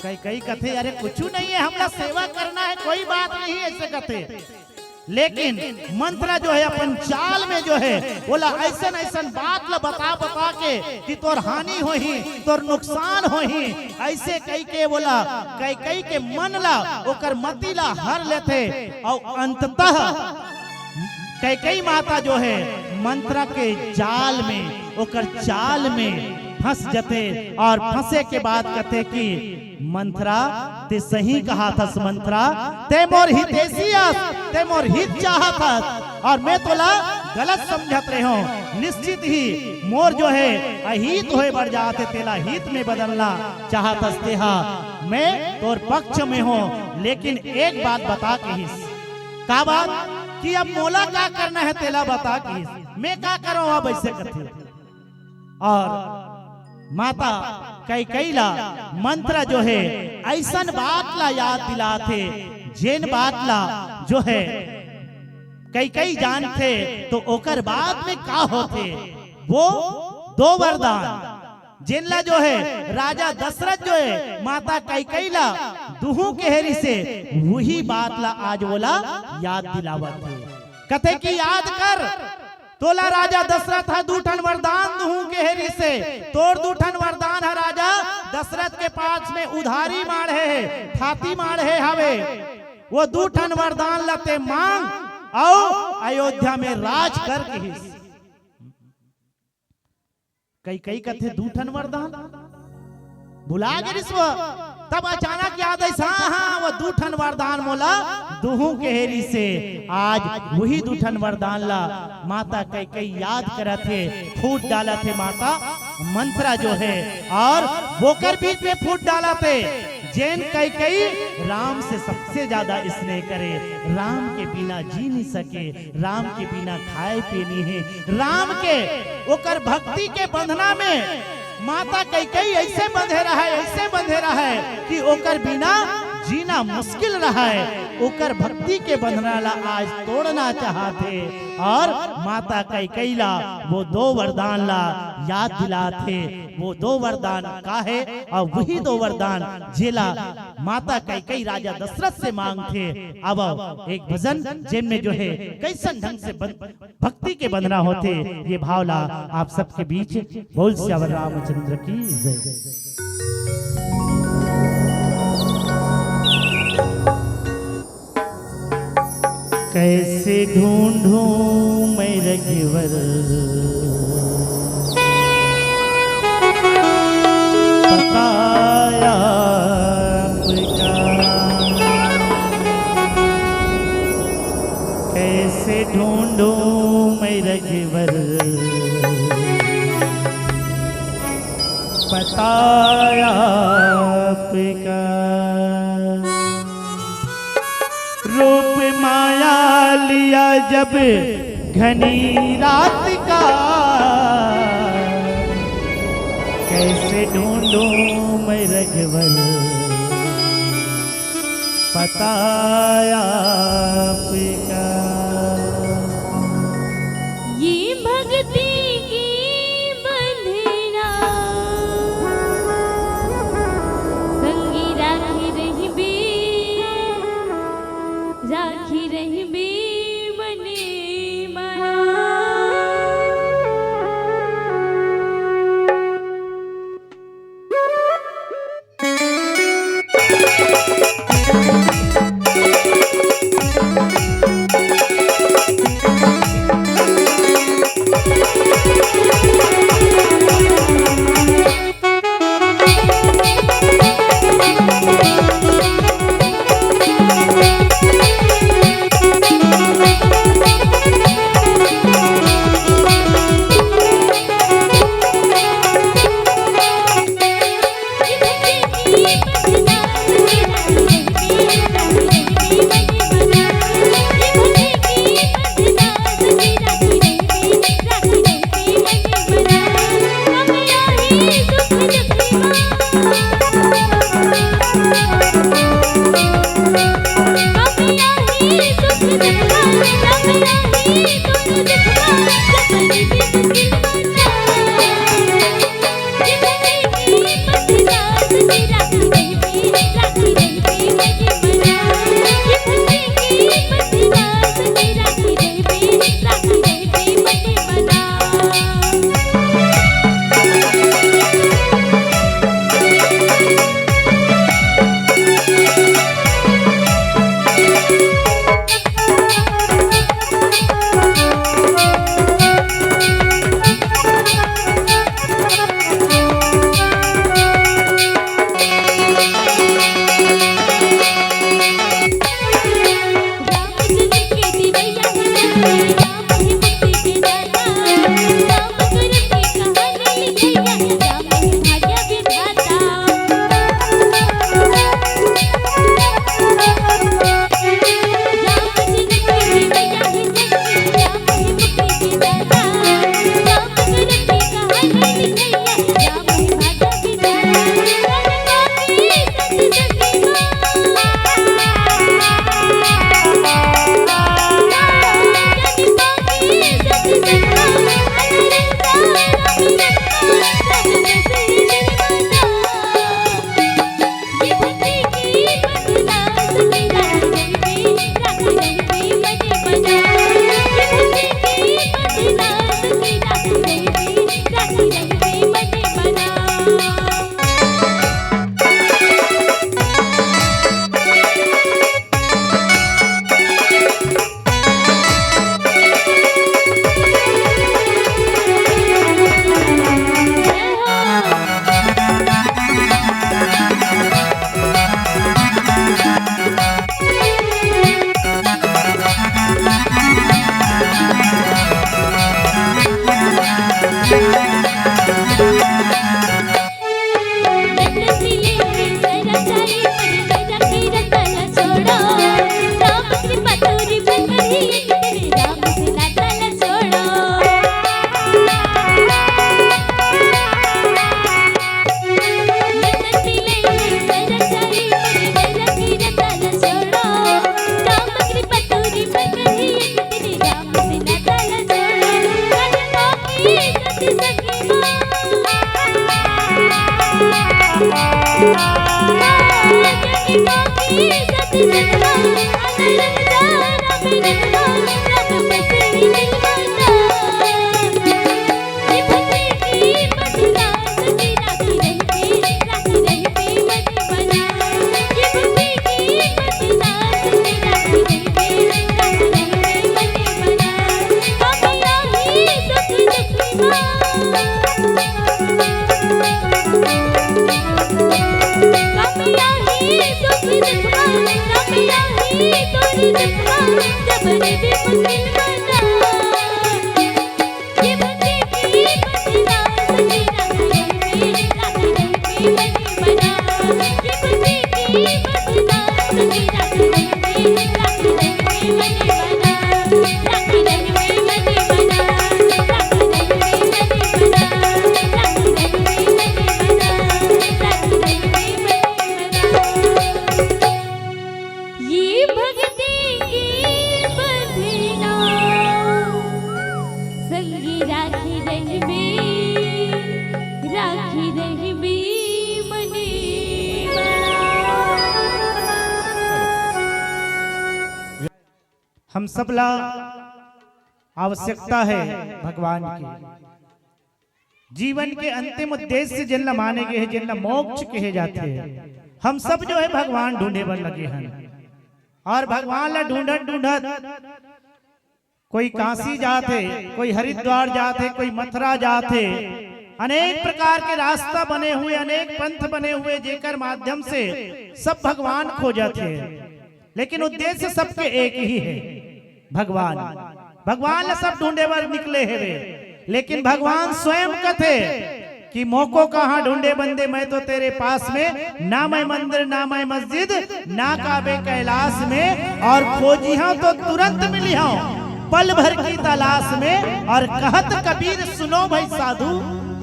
कैकेयी कथे, "अरे, कुछु नहीं हे, हमला सेवा करना हे, कोई बात नहीं," ऐसे कथे। लेकिन मंथरा जो हे, अपन चाल में जो हे, ओला ऐसन ऐसन बात ला बता बता के कि तोर हानि होही, तोर नुकसान होही, ऐसे कहिके ओला कैकेयी के मन ला, ओकर मति ला हर लेथे। अउ अंततः कैकेयी माता जो हे, मंथरा के जाल में, ओकर चाल में फंस जथे अउ फंसे के बाद कथे कि, "मंथरा, ते सही कहत हस मंथरा, ते मोर हितैषी अस, ते मोर हित चाहत हस, अउ मैं तोला गलत समझत रहेंव। निश्चित ही मोर जो हे अहित होय बर जात हे, तेला हित में बदलना चाहत हस तेहा, मैं तोर पक्ष में हों, लेकिन एक बात बता," किहिस। "का बात?" "कि अब मोला का करना हे, तेला बता," किहिस। "मैं का करंव अब?" ऐसे कथे। अउ माता कैकेयी ला मंथरा जो हे, अइसन बात ला याद दिलाथे, जेन बात ला जो हे कैकेयी जानथे, त ओकर बाद में का होथे, वो दो वरदान, जेन ला जो हे राजा दशरथ जो हे माता कैकेयी ला दुहूं केहे रिहिसे, उही बात ला आज ओला याद दिलावत हे। कथे कि, "याद कर, तोला राजा दशरथ ह दू ठन वरदान दुहूं केहे रिहिसे, तोर दू ठन वरदान ह राजा दशरथ के पास में उधारी माढ़े हे, थाती माढ़े हवे। वो दू ठन वरदान ला ते मांग अउ अयोध्या में राज कर," किहिस। कैकेयी कथे, "दू ठन वरदान भुला गे रिहिस वो।" तब अचानक याद आइस, "हाँ, हाँ, वो दू ठन वरदान मोला दुहूं केहे रिहिसे।" आज उही दू ठन वरदान ला माता कैकेयी याद करत हे, फूट डालत हे माता मंथरा जो हे, अउ वोकर बीच में फूट डालत हे, जेन कैकेयी राम से सबसे ज्यादा स्नेह करे, राम के बिना जी नहीं सके, राम के बिना खाए पिए नहीं हे, राम के ओकर भक्ति के बंधना में माता कैकेयी ऐसे बंधे रहय, ऐसे बंधे रहय कि ओकर बिना जीना मुश्किल रहय। ओकर भक्ति के बंधना ला आज तोड़ना चाहत हे अउ माता कैकेयी ला वो दो वरदान ला याद दिलात हे। वो दो वरदान का हे अउ वही दो वरदान जेला माता कैकई राजा दशरथ से मांगथे। अब एक भजन जेन में जो है कइसन ढंग से बन, भक्ति के बंधना होथे, ये भाव ला आप सबके बीच। बोल सियावर रामचंद्र की जय। कैसे ढूंढूं मैं रघुवर पता आपका, कैसे ढूंढूं मैं रघुवर पता आपका। रूप माया लिया जब घनी रात का, कैसे ढूंढूं मैं रघुवर पता आपका। ये भक्ति की बंधना संगी राखी रहिबे, राखी रहिबे मने मना। ये भक्ति के बंधना, संगी राखी रहिबे, राखी रहिबे मने बड़ा। हम सबला आवश्यकता है भगवान की। जीवन के अंतिम उद्देश्य जेन ला माने गे हे, जेन ला मोक्ष कहे जाथे। हम सब जो है भगवान ढूंढे बर लगे हन, और भगवान ला ढूंढत ढूंढत कोई काशी जात हे, कोई हरिद्वार जात हे, कोई मथुरा जात हे। अनेक प्रकार के रास्ता बने हुए, अनेक पंथ बने हुए, जेकर माध्यम से सब भगवान खोजत हे, लेकिन उद्देश्य सबके एक ही है, भगवान। भगवान ला सब ढूंढे बर निकले हेवे, लेकिन भगवान स्वयं कथे कि मोको कहाँ ढूंढे बंदे, मैं तो तेरे पास में, ना मैं मंदिर, ना मैं मस्जिद, ना काबे कैलाश में, और खोजिहौं तो तुरंत मिलिहौं, पल भर की तलाश में। और कहत कबीर सुनो भाई साधु,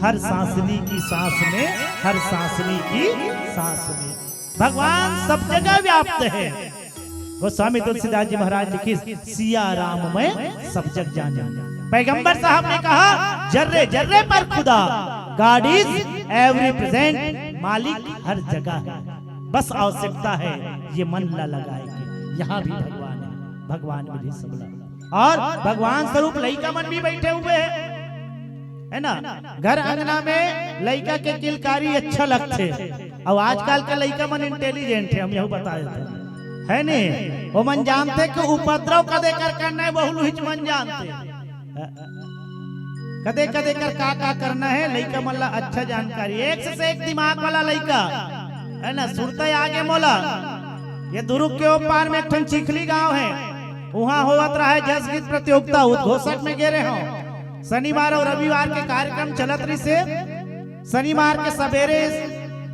हर सांसनी की सांस में, हर सांसनी की सांस में। भगवान सब जगह व्याप्त है। गोस्वामी तुलसीदास जी महाराज लिखिस, "सिया राम मैं सब जग जाने।" पैगंबर साहब ने कहा, "जर्रे जर्रे पर खुदा, God is every present, मालिक हर जगह है।" बस आवश्यकता है ये मन ला लगाए के, यहाँ भी भगवान है, भगवान मिलही सबला। और भगवान स्वरूप लइका मन भी बैठे हुए हैं, है ना? घर अंगना में लइका के किलकारी अच्छा लगथे। अउ आजकल के लइका मन intelligent हे, हम यहू बता देथन, है ने? ओमन जानथे कि उपद्रव कदे कर करना हे, वहू ल उहीच मन जानथे। कदे कदे कर का का करना हे, लइका मन ला अच्छा जानकारी। एक से एक दिमाग वाला लइका, है ना? सुरता आगे मोला, ये दुरुग के ओ पार में एक ठन चिखली गांव हे, उहाँ होवत रहा हे जस गीत प्रतियोगिता, उद्घोषक में गे रहे हों। शनिवार अउ रविवार के कार्यक्रम चलत रहिसे। शनिवार के सबेरे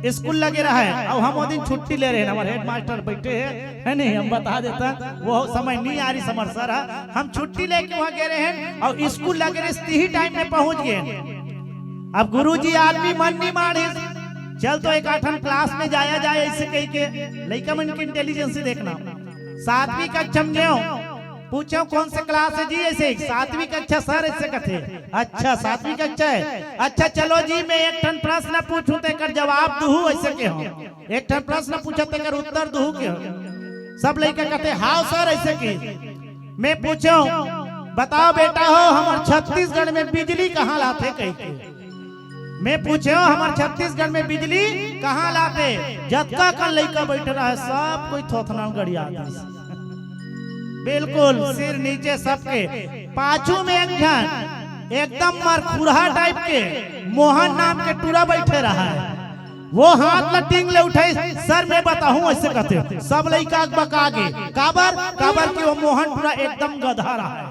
स्कूल लगे रहा हे, अउ हम ओ दिन छुट्टी ले रहे हेन। हमर हेडमास्टर बैठे हे, है नहीं, हम बता देथन, वो समय नहीं आ रहिस हमर सर ह। हम छुट्टी लेके उहाँ गे रहे हेन, अउ स्कूल लगे रहिस, तिही टाइम में पहुंच गे। अब गुरुजी आदमी मन नहीं मानिस, चल तो एक आठन क्लास में जाया जाए, ऐसे कहिके लइका मन के intelligence देखना। सातवीं कक्षा में गेंव, पूछेंव, "कौन से क्लास है जी?" ऐसे, "सातवीं कक्षा सर," ऐसे कथे। "अच्छा, सातवीं कक्षा है, अच्छा चलो जी, मैं एक ठन प्रश्न पूछूं, तेकर जवाब दुहू," ऐसे केहेंव। एक ठन प्रश्न पूछा, तेकर उत्तर दुहू केहेंव। सब लइका कथे, "हाव सर," ऐसे के। मैं पूछेंव, "बताओ बेटा हो, हमर छत्तीसगढ़ में बिजली कहाँ लाथे?" कहिके मैं पूछेंव, "हमर छत्तीसगढ़ में बिजली कहाँ लाथे?" जतका कन लइका बैठे रहे, सब कोई थोथना गड़िया दिस। बिल्कुल सिर नीचे सबके। पाछू में एक झन एकदम मरखुरहा टाइप के मोहन नाम के टूरा बैठे रहा है, वो हाथ ला टींग ले उठे, "सर मैं बताहूं," ऐसे कथे। सब लइका अकबका गे। काबर? काबर कि वो मोहन टूरा एकदम गधा रहा है।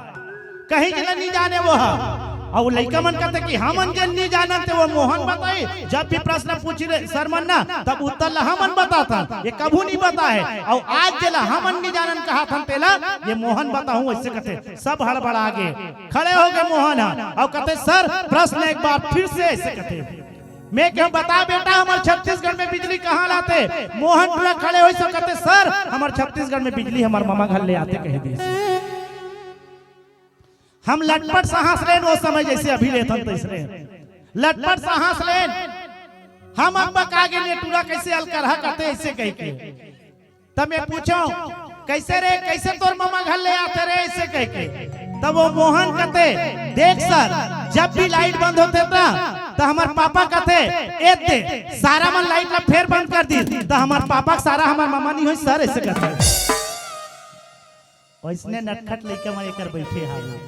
कहीं के ला नहीं जाने वो ह। अउ लइका मन कथे कि हमन जेन नहीं जानन ते वो मोहन बताही। जब भी प्रश्न पूछी रे सर मन ना, तब उत्तर ला हमन बताथन, ये कभू नहीं बताहे। अउ आज जेला हमन नहीं जानन कहाथन तेला ये मोहन बताहूं, ऐसे कथे। सब हड़बड़ा गे, खड़े हो गे मोहन ह, अउ कथे, "सर प्रश्न एक बार फिर से," ऐसे कथे। मैं केहेंव, "बता बेटा, हमर छत्तीसगढ़ में बिजली कहाँ लाथे?" मोहन टूरा खड़े होइस अउ कथे, "सर, हमर छत्तीसगढ़ में बिजली हमर ममा घर ले आथे," कह दिस। हम लटपट साहस लेन, वो समय जैसे अभी लेथन तैसने लटपट साहस लेन। हम अकबका गेन, ये टूरा कैसे अलकरहा करथे ऐसे कहिके। तब मैं पूछो, "कैसे रे, कैसे तोर ममा घर ले आथे रे?" ऐसे कह के। तब वो मोहन कथे, "देख सर, जब भी लाइट बंद होथे ना, त हमर पापा कथे, 'ए दे, सारा मन लाइट ला फेर बंद कर दी,' त हमर पापा के सारा हमर ममा नहीं होई सर," ऐसे कथे। वैसने नटखट लइका मन एकर बैठे हावे।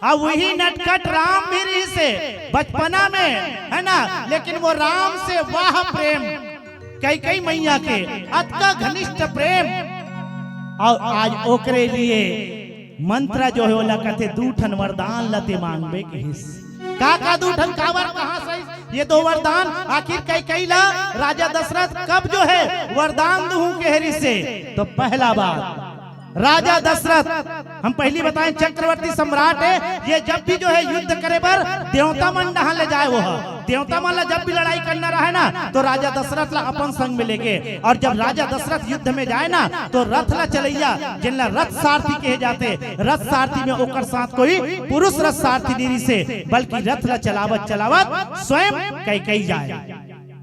अब वही नटखट राम भी रहिसे बचपना में, है ना, लेकिन वो राम से वाह प्रेम, कैकई मैया के अतका घनिष्ठ प्रेम, और आज ओकरे लिए मंत्र जो है ओला कथे दू ठन वरदान ला ते मांगबे कहिस। का का दू ठन, काबर, कहाँ से ये दो वरदान? आखिर कैकई ला राजा दशरथ कब जो है वरदान दूहूं कहे रहिसे? तो पहला बात, राजा दशरथ, हम पहली बताएं, चक्रवर्ती सम्राट है, ये जब भी जो है युद्ध करे बर देवता मन डहान ले जाए, वो ह देवता मन ला जब भी लड़ाई करना रहे ना, तो राजा दशरथ ला अपन संग में लेके, और जब राजा दशरथ युद्ध में जाए ना, तो रथ ला चलैया, जिन ला रथ सारथी कहे जाथे, रथ सारथी में ओकर साथ कोई पुरुष रथ सारथी नहीं रहिसे, बल्कि रथ ला चलावत चलावत स्वयं कैकई जाए।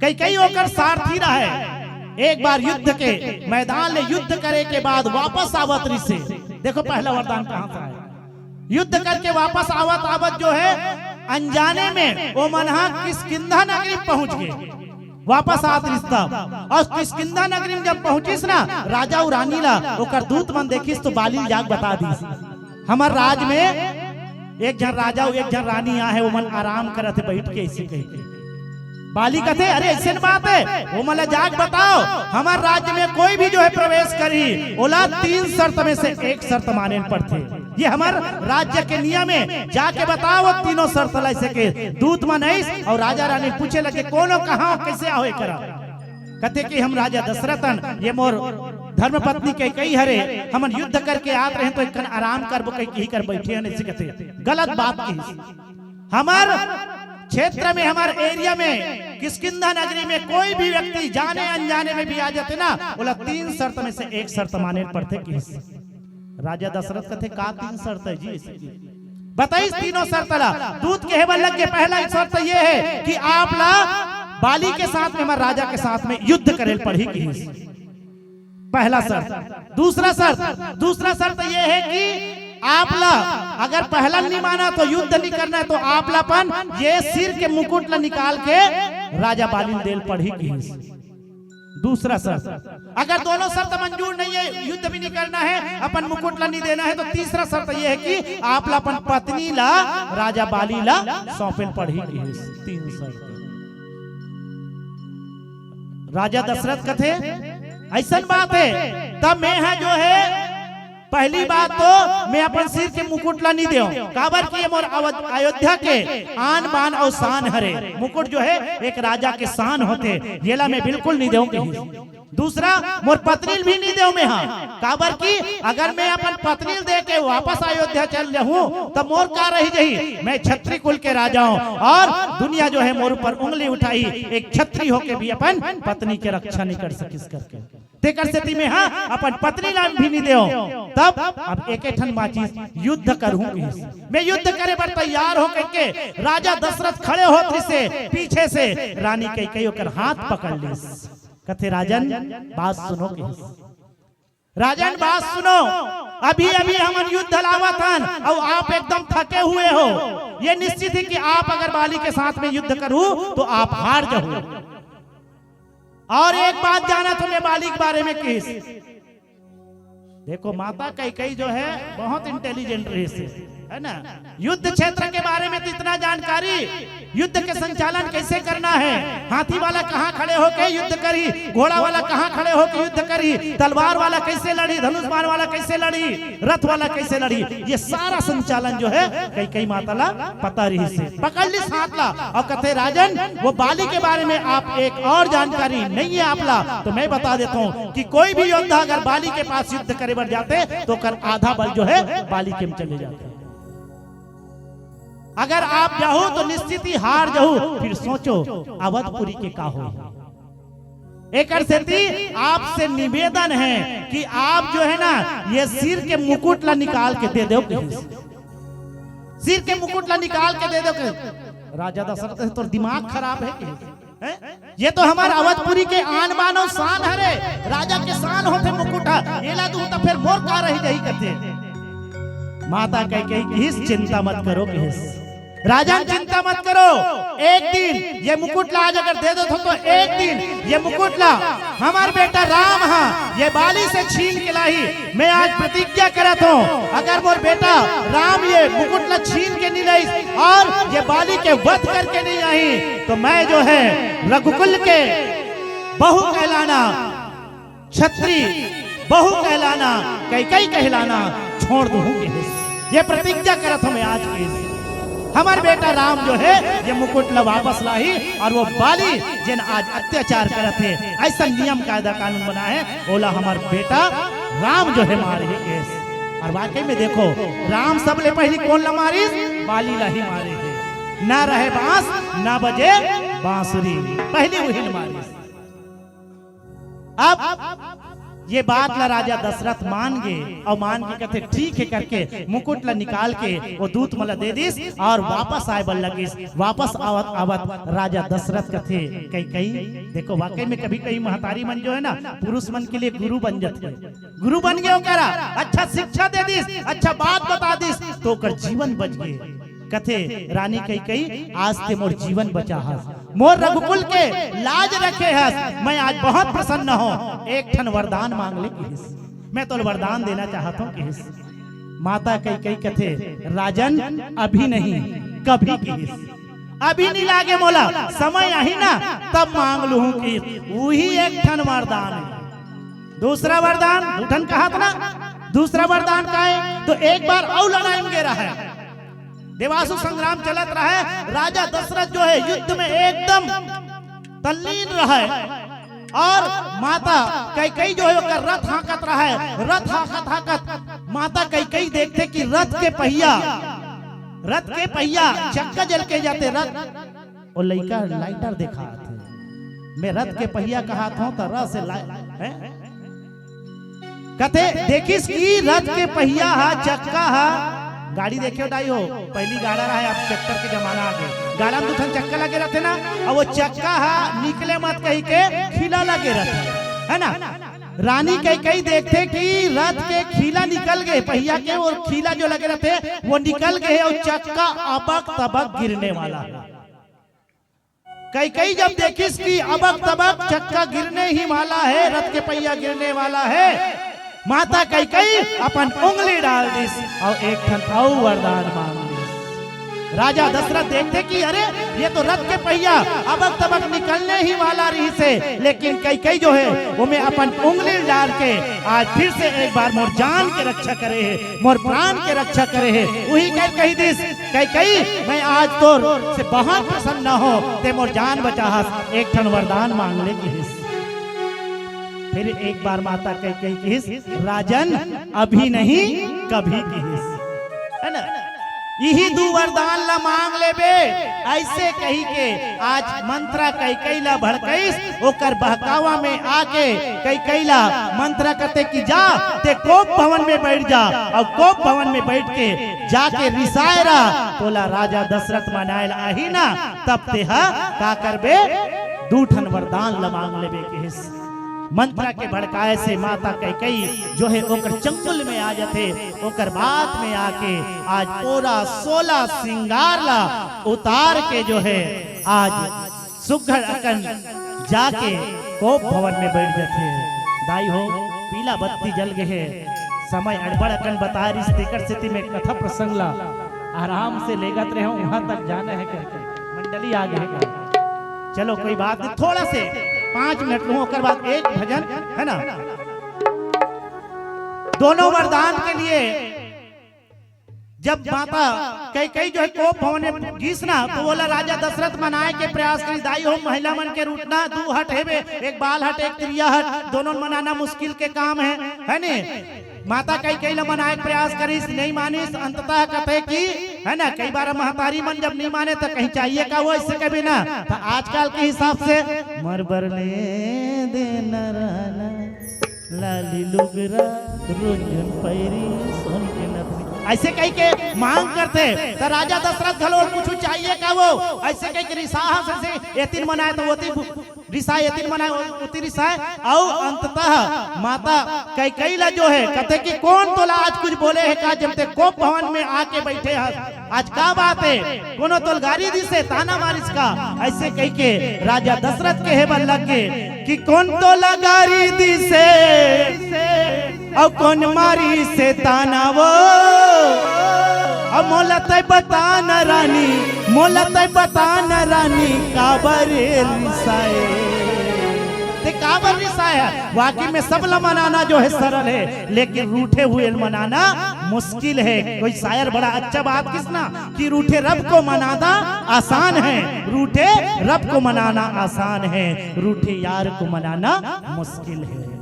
कैकई ओकर सारथी रहे। एक बार युद्ध के मैदान ले युद्ध करे के बाद वापस आवत रहिसे। देखो पहला वरदान कहाँ से आया। युद्ध करके वापस आवत आवत जो है अनजाने में वो मन हा किष्किंधा नगरी पहुंच गए। वापस आवत रहिस तब, और किष्किंधा नगरी में जब पहुंचिस ना, राजा अउ रानी ला ओकर दूत मन देखिस तो बाली जाके बता दिस, "हमर राज में एक झन राजा अउ एक झन रानी आहे, वो मन आराम करत हे बैठ के," ऐसे कह के। बाली कथे, "अरे ऐसे न बात है, वो मन ला जाके बताओ, हमर राज्य में कोई भी जो है प्रवेश करही, ओला तीन शर्त में से एक शर्त माने ल पड़थे। ये हमर राज्य के नियम है, जाके बताओ वो तीनों शर्त ला," ऐसे के दूत मन आइस और राजा रानी पूछे लगे, "कोनो कहाँ, कैसे आहो एकरा?" कथे कि हम राजा दशरथ हन, ये मोर धर्म पत्नी कैकई हरे, हमन युद्ध करके आत रहे तो एक कन आराम करबो कहि के ही कर बैठे हन, ऐसे कथे। गलत बात कहिस। हमर क्षेत्र में, हमर एरिया में, किष्किंधा नगरी में कोई भी व्यक्ति जाने अनजाने में भी आ जाथे ना, ओला तीन शर्त में से एक शर्त माने ल पड़थे कहिस। राजा दशरथ कथे, "का तीन शर्त है जी?" बताइस तीनों शर्त ला। दूत कहे बर लग गे, "पहला शर्त ये है कि आप ला बाली के साथ में, हमर राजा के साथ में युद्ध करे ल पड़ही," कहिस। पहला शर्त। दूसरा शर्त, दूसरा शर्त ये है कि आप ला, अगर पहला नहीं माना तो युद्ध नहीं करना है, तो आप ला अपन ये सिर के मुकुट ला निकाल के राजा बाली ल दे ल पड़ही कहिस। दूसरा शर्त, अगर दोनों शर्त मंजूर नहीं है, युद्ध भी नहीं करना है, अपन मुकुट ला नहीं देना है, तो तीसरा शर्त ये है कि आप ला अपन पत्नी ला राजा बाली ला सौंपे ल पड़ही कहिस। तीन शर्त। राजा दशरथ कथे, "ऐसन बात है, तब मैं हा जो है, पहली बात तो मैं अपन सिर के मुकुट ला नहीं देव, काबर कि ये मोर अवध-, अयोध्या के आन बान अउ शान हरे।" मुकुट जो है एक राजा के शान होथे, येला मैं बिल्कुल नहीं देव कहिस। दूसरा, मोर पत्नी ल भी नहीं देव मैं हा, काबर कि अगर मैं अपन पत्नी ल दे के वापस अयोध्या चल जाहूं, त मोर का रही जही? मैं क्षत्रिय कुल के राजा हूं और दुनिया जो है मोर ऊपर उंगली उठाही, एक क्षत्रिय होके भी अपन पत्नी के रक्षा नहीं कर सकिस करके। तेकर सेती मैं हा अपन पत्नी ला भी नहीं देव। तब अब एके ठन बाचिस, युद्ध करहूं कहिस। मैं युद्ध करे बर तैयार हो करके राजा दशरथ खड़े होत रहिसे, पीछे से रानी कैकई ओकर हाथ पकड़ लिस। कथे, "राजन, बात सुनो," कहिस। "राजन, बात सुनो, अभी अभी हमन युद्ध लावत हन, अउ आप एकदम थके हुए हो। ये निश्चित है कि आप अगर बाली के साथ में युद्ध करहू तो आप हार जाहू। और एक बात जानत हो मैं बाली के बारे में," कहिस। देखो, माता कैकई जो है बहुत इंटेलिजेंट रहिसे, है ना? युद्ध क्षेत्र के बारे में तो इतना जानकारी, युद्ध के संचालन कैसे करना है, हाथी वाला कहाँ खड़े होके युद्ध करी, घोड़ा वाला कहाँ खड़े होके युद्ध करी, तलवार वाला कैसे लड़ी, धनुष बाण वाला कैसे लड़ी, रथ वाला कैसे लड़ी, ये सारा संचालन जो है कैकई माता ला पता रहिसे। पकड़ लिस हाथ ला और कथे, "राजन, वो बाली के बारे में आप एक और जानकारी नहीं है आप ला, तो मैं बता देता हूँ कि कोई भी योद्धा अगर बाली के पास युद्ध करे बर जाथे तो ओकर आधा बल जो है बाली के में चले जाथे। अगर आप जाहू तो निश्चित ही हार जाहू। फिर सोचो अवधपुरी के का हो।" एकर सेती आपसे निवेदन है कि आप जो है ना, ये सिर के मुकुट ला निकाल के दे देव कहिस। सिर के मुकुट ला निकाल के दे देव कहिस। राजा दशरथ, "तोर दिमाग खराब है कहिस, हैं? ये तो हमर अवधपुरी के आन बान अउ शान हरे, राजा के शान एला दूं त फेर मोर का रहि जाही कथे। माता कैकई किहिस, "चिंता मत करो," किहिस। "राजन, चिंता मत करो, एक दिन ये मुकुट ला आज अगर दे देथों तो एक दिन ये मुकुट ला हमर बेटा राम हा ये बाली से छीन के लाही। मैं आज प्रतिज्ञा करत हों, अगर मोर बेटा राम ये मुकुट ला छीन के नहीं लाइस और ये बाली के वध करके नहीं आही, तो मैं जो है रघुकुल के बहू कहलाना, छत्री बहू कहलाना, कैकई कहलाना छोड़ दूं," किहिस। ये प्रतिज्ञा करत हों मैं आज के, हमर बेटा राम जो है ये मुकुट ला वापस लाही और वो बाली जेन आज अत्याचार करत हे, ऐसा नियम कायदा कानून बना है, ओला हमर बेटा राम जो है मारही किहिस। और वाकई में देखो, राम सबले पहली कोन ला मारिस? बाली ला ही मारे हे। ना रहे बांस, ना बजे बांसुरी, पहली उही ला मारिस। अब ये बात ला राजा दशरथ मान गे और मान के कथे, "ठीक है," करके मुकुट ला निकाल के वो दूत मन ला दे दिस और वापस आए बर लगिस। वापस आवत आवत राजा दशरथ कथे, "कैकई, देखो, वाकई में कभी कभी महतारी मन जो है ना, पुरुष मन के लिए गुरु बन जाथे। गुरु बन गे ओकरा, अच्छा शिक्षा दे दिस, अच्छा बात बता दिस, तो ओकर जीवन बच गे।" कथे, "रानी कैकई, आज ते मोर जीवन बचाहस, मोर रघुकुल के लाज रखे हस, मैं आज बहुत प्रसन्न हों, एक ठन वरदान मांग ले," किहिस। "मैं तोला वरदान देना चाहत हों," किहिस। माता कैकई कथे, "राजन, अभी नहीं, कभी," किहिस। "अभी नहीं लागे मोला, समय आही ना, तब मांग लूहूं," किहिस। उही एक ठन वरदान हे। दूसरा वरदान, दू ठन कहत ना, दूसरा वरदान का हे? तो एक बार अउ लड़ाई में गे रहय, देवासुर संग्राम चलत रहय, राजा दशरथ जो है युद्ध में एकदम तल्लीन रहय और माता कैकई जो है ओकर रथ हाँकत रहय। रथ हाँकत हाँकत माता कैकई देखथे कि रथ के पहिया, रथ के पहिया चक्का जल के जाथे, रथ, वो लइका लाइटर देखात हे, मैं रथ के पहिया कहत हों त रथ से ला-, हैं? कथे, देखिस कि रथ के पहिया हा, चक्का हा, गाड़ी देखे हो दाई हो, पहली गाड़ा रहय, अब ट्रैक्टर के जमाना आ गे। गाड़ा में दू ठन चक्का लगे रहथे ना, अब वो चक्का हा निकले मत कहिके खीला लगे रहथे, है ना? रानी कैकई देखथे कि रथ के खीला निकल गे, पहिया के वो खीला जो लगे रहथे, वो निकल गे हे और चक्का अबक तबक गिरने वाला हे। कैकई जब देखिस कि अबक तबक चक्का गिरने ही वाला हे, रथ के पहिया गिरने वाला हे, माता कैकई अपन उंगली डाल दिस और एक ठन अउ वरदान मांग लिस। राजा दशरथ देखथे कि अरे, ये तो रथ के पहिया अबक तबक निकलने ही वाला रहिस हे, लेकिन कैकई जो है, वो में अपन उंगली डाल के आज फिर से एक बार मोर जान के रक्षा करे हे, मोर प्राण के रक्षा करे हे। उही कह कही दिस, "कैकई, मैं आज तोर से बहुत प्रसन्न हों, ते मोर जान बचाहस, एक ठन वरदान मांग ले," किहिस। फिर एक बार माता कैकई किहिस, "राजन, अभी नहीं, कभी," किहिस, है ना? "इही दू वरदान ला मांग लेबे," ऐसे कही के आज मंत्रा कैकई ला भड़कइस, ओकर बहकावा में आके कैकई ला मंत्रा कथे कि जा, ते कोप भवन में बैठ जा, और कोप भवन में बैठ के जाके रिसाय रह, तोला राजा दशरथ मनायल आही ना, तब तेहा का करबे, दू ठन वरदान ल मांग लेबे किहिस। मंत्रा के भड़काए से माता कैकई जो है ओकर चंगुल में आ जाथे, ओकर बात में आके आज पूरा सोलह सिंगार ला उतार के जो है आज सुघड़ अकन जाके कोप भवन में बैठ जाथे। दाई हो, पीला बत्ती जल गे हे, समय अड़बड़ अकन बता रिस, तेकर सेती में कथा प्रसंग ला आराम से लेगत रहे हूँ, वहां तक जाना है करके मंडली आ गए का। चलो कोई बात नहीं, थोड़ा से पांच मिनट लूं, ओकर बाद एक भजन है ना, दोनों वरदान के लिए जब माता कैकई जो है कोप भवन में गिस ना, तो बोला राजा दशरथ मनाए के प्रयास करी, दाई हो महिला मन के रूठना, दू हट हेबे, एक बाल हट, एक तिरिया हट, दोनों मनाना मुश्किल के काम है, है ने? माता कैकई ला मनाए के प्रयास करिस, नहीं मानिस, अंततः कथे कि, है ना, कई बार महतारी मन जब नहीं माने तो कहीं चाहिए का वो इससे कभी ना, तो आजकल के हिसाब से मर बर ले देना रहना। लाली लुगरा, रुंझुन पैरी, सोन के नथनी। ऐसे कही के मांग करथे, त राजा दशरथ घलो कुछु चाहिए का वो? ऐसे कही के रिसाहस से एतिन मनाए त ओती बु-, रिसाए, एती मनाए, ओती रिसाए, अउ अंततः माता कैकई ला जो हे, कथे कि कोन तोला आज कुछ बोले हे का, जब ते कोप भवन में आके बइठे हस? आज का बात हे? कोनो तोला गारी दिस हे, ताना मारिस का? अइसे कहिके राजा दसरथ कहे बर लग गे कि कोन तोला गारी दिस हे, अउ कोन मारिस हे ताना वो? अउ मोला तैं बता ना रानी, मोला तैं बता ना रानी, काबर रिसाए? ते काबर रिसाए हे? वाकई में सब ला मनाना जो हे सरल हे, लेकिन रूठे हुए ला मनाना मुश्किल हे। कोई शायर बड़ा अच्छा बात किहिस ना कि रूठे रब को मनाना आसान है, रूठे रब को मनाना आसान है, रूठे यार को मनाना मुश्किल है।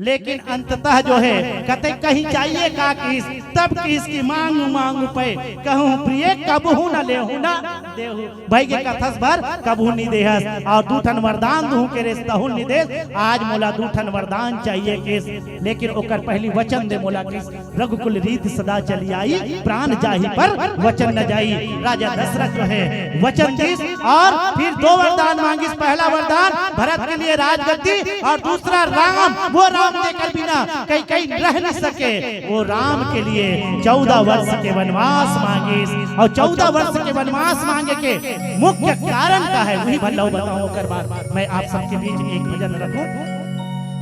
लेकिन अंततः जो हे, कथे कहीं चाहिए का किहिस, तब किहिस कि मांगू मांगू पै, कहूँ प्रिय कबहू न लेहू न देहू। भई गे कथस बर कबहू नइ देहस, अउ दू ठन वरदान दूहूं कहे रेहेस तहू ल नइ देस। आज मोला दू ठन वरदान चाहिए किहिस, लेकिन ओकर पहिली वचन दे मोला किहिस, रघुकुल रीत सदा चली आई, प्राण जाहि पर वचन न जाई। राजा दसरथ जो हे वचन दिस अउ फिर दो वरदान मांगिस। पहिला वरदान भरत के लिए राजगद्दी अउ दूसरा राम, वो राम जेकर बिना कैकई रह नइ सके, वो राम के लिए चौदह वर्ष के वनवास मांगिस। अउ चौदह वर्ष के वनवास मांगे के मुख्य कारण का हे, उही भर ल बताहूं, ओकर बाद मैं आप सबके बीच एक भजन रखूं।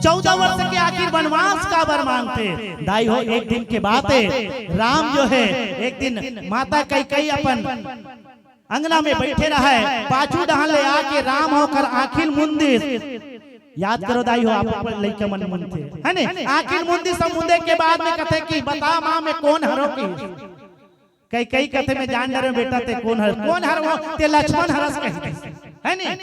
चौदह वर्ष के आखिर वनवास काबर मांगथे? दाई हो, एक दिन के बात हे, राम जो हे एक दिन माता कैकई अपन अंगना में बइठे रहय, पाछू डहन ले आके राम ह ओकर आंखी ल मुंद दिस। याद करो दाई हो, आप अपन लइका मन मुंदथे, हे ने? आंखी ल मुंद दिस, मुंदे के बाद में कथे कि बता मां, मैं कोन हरंव कि? कैकई कथे, मैं जान डरेंव बेटा, ते कोन हरस? कोन हरंव? ते लक्ष्मण हरस कहिथे, हे ने?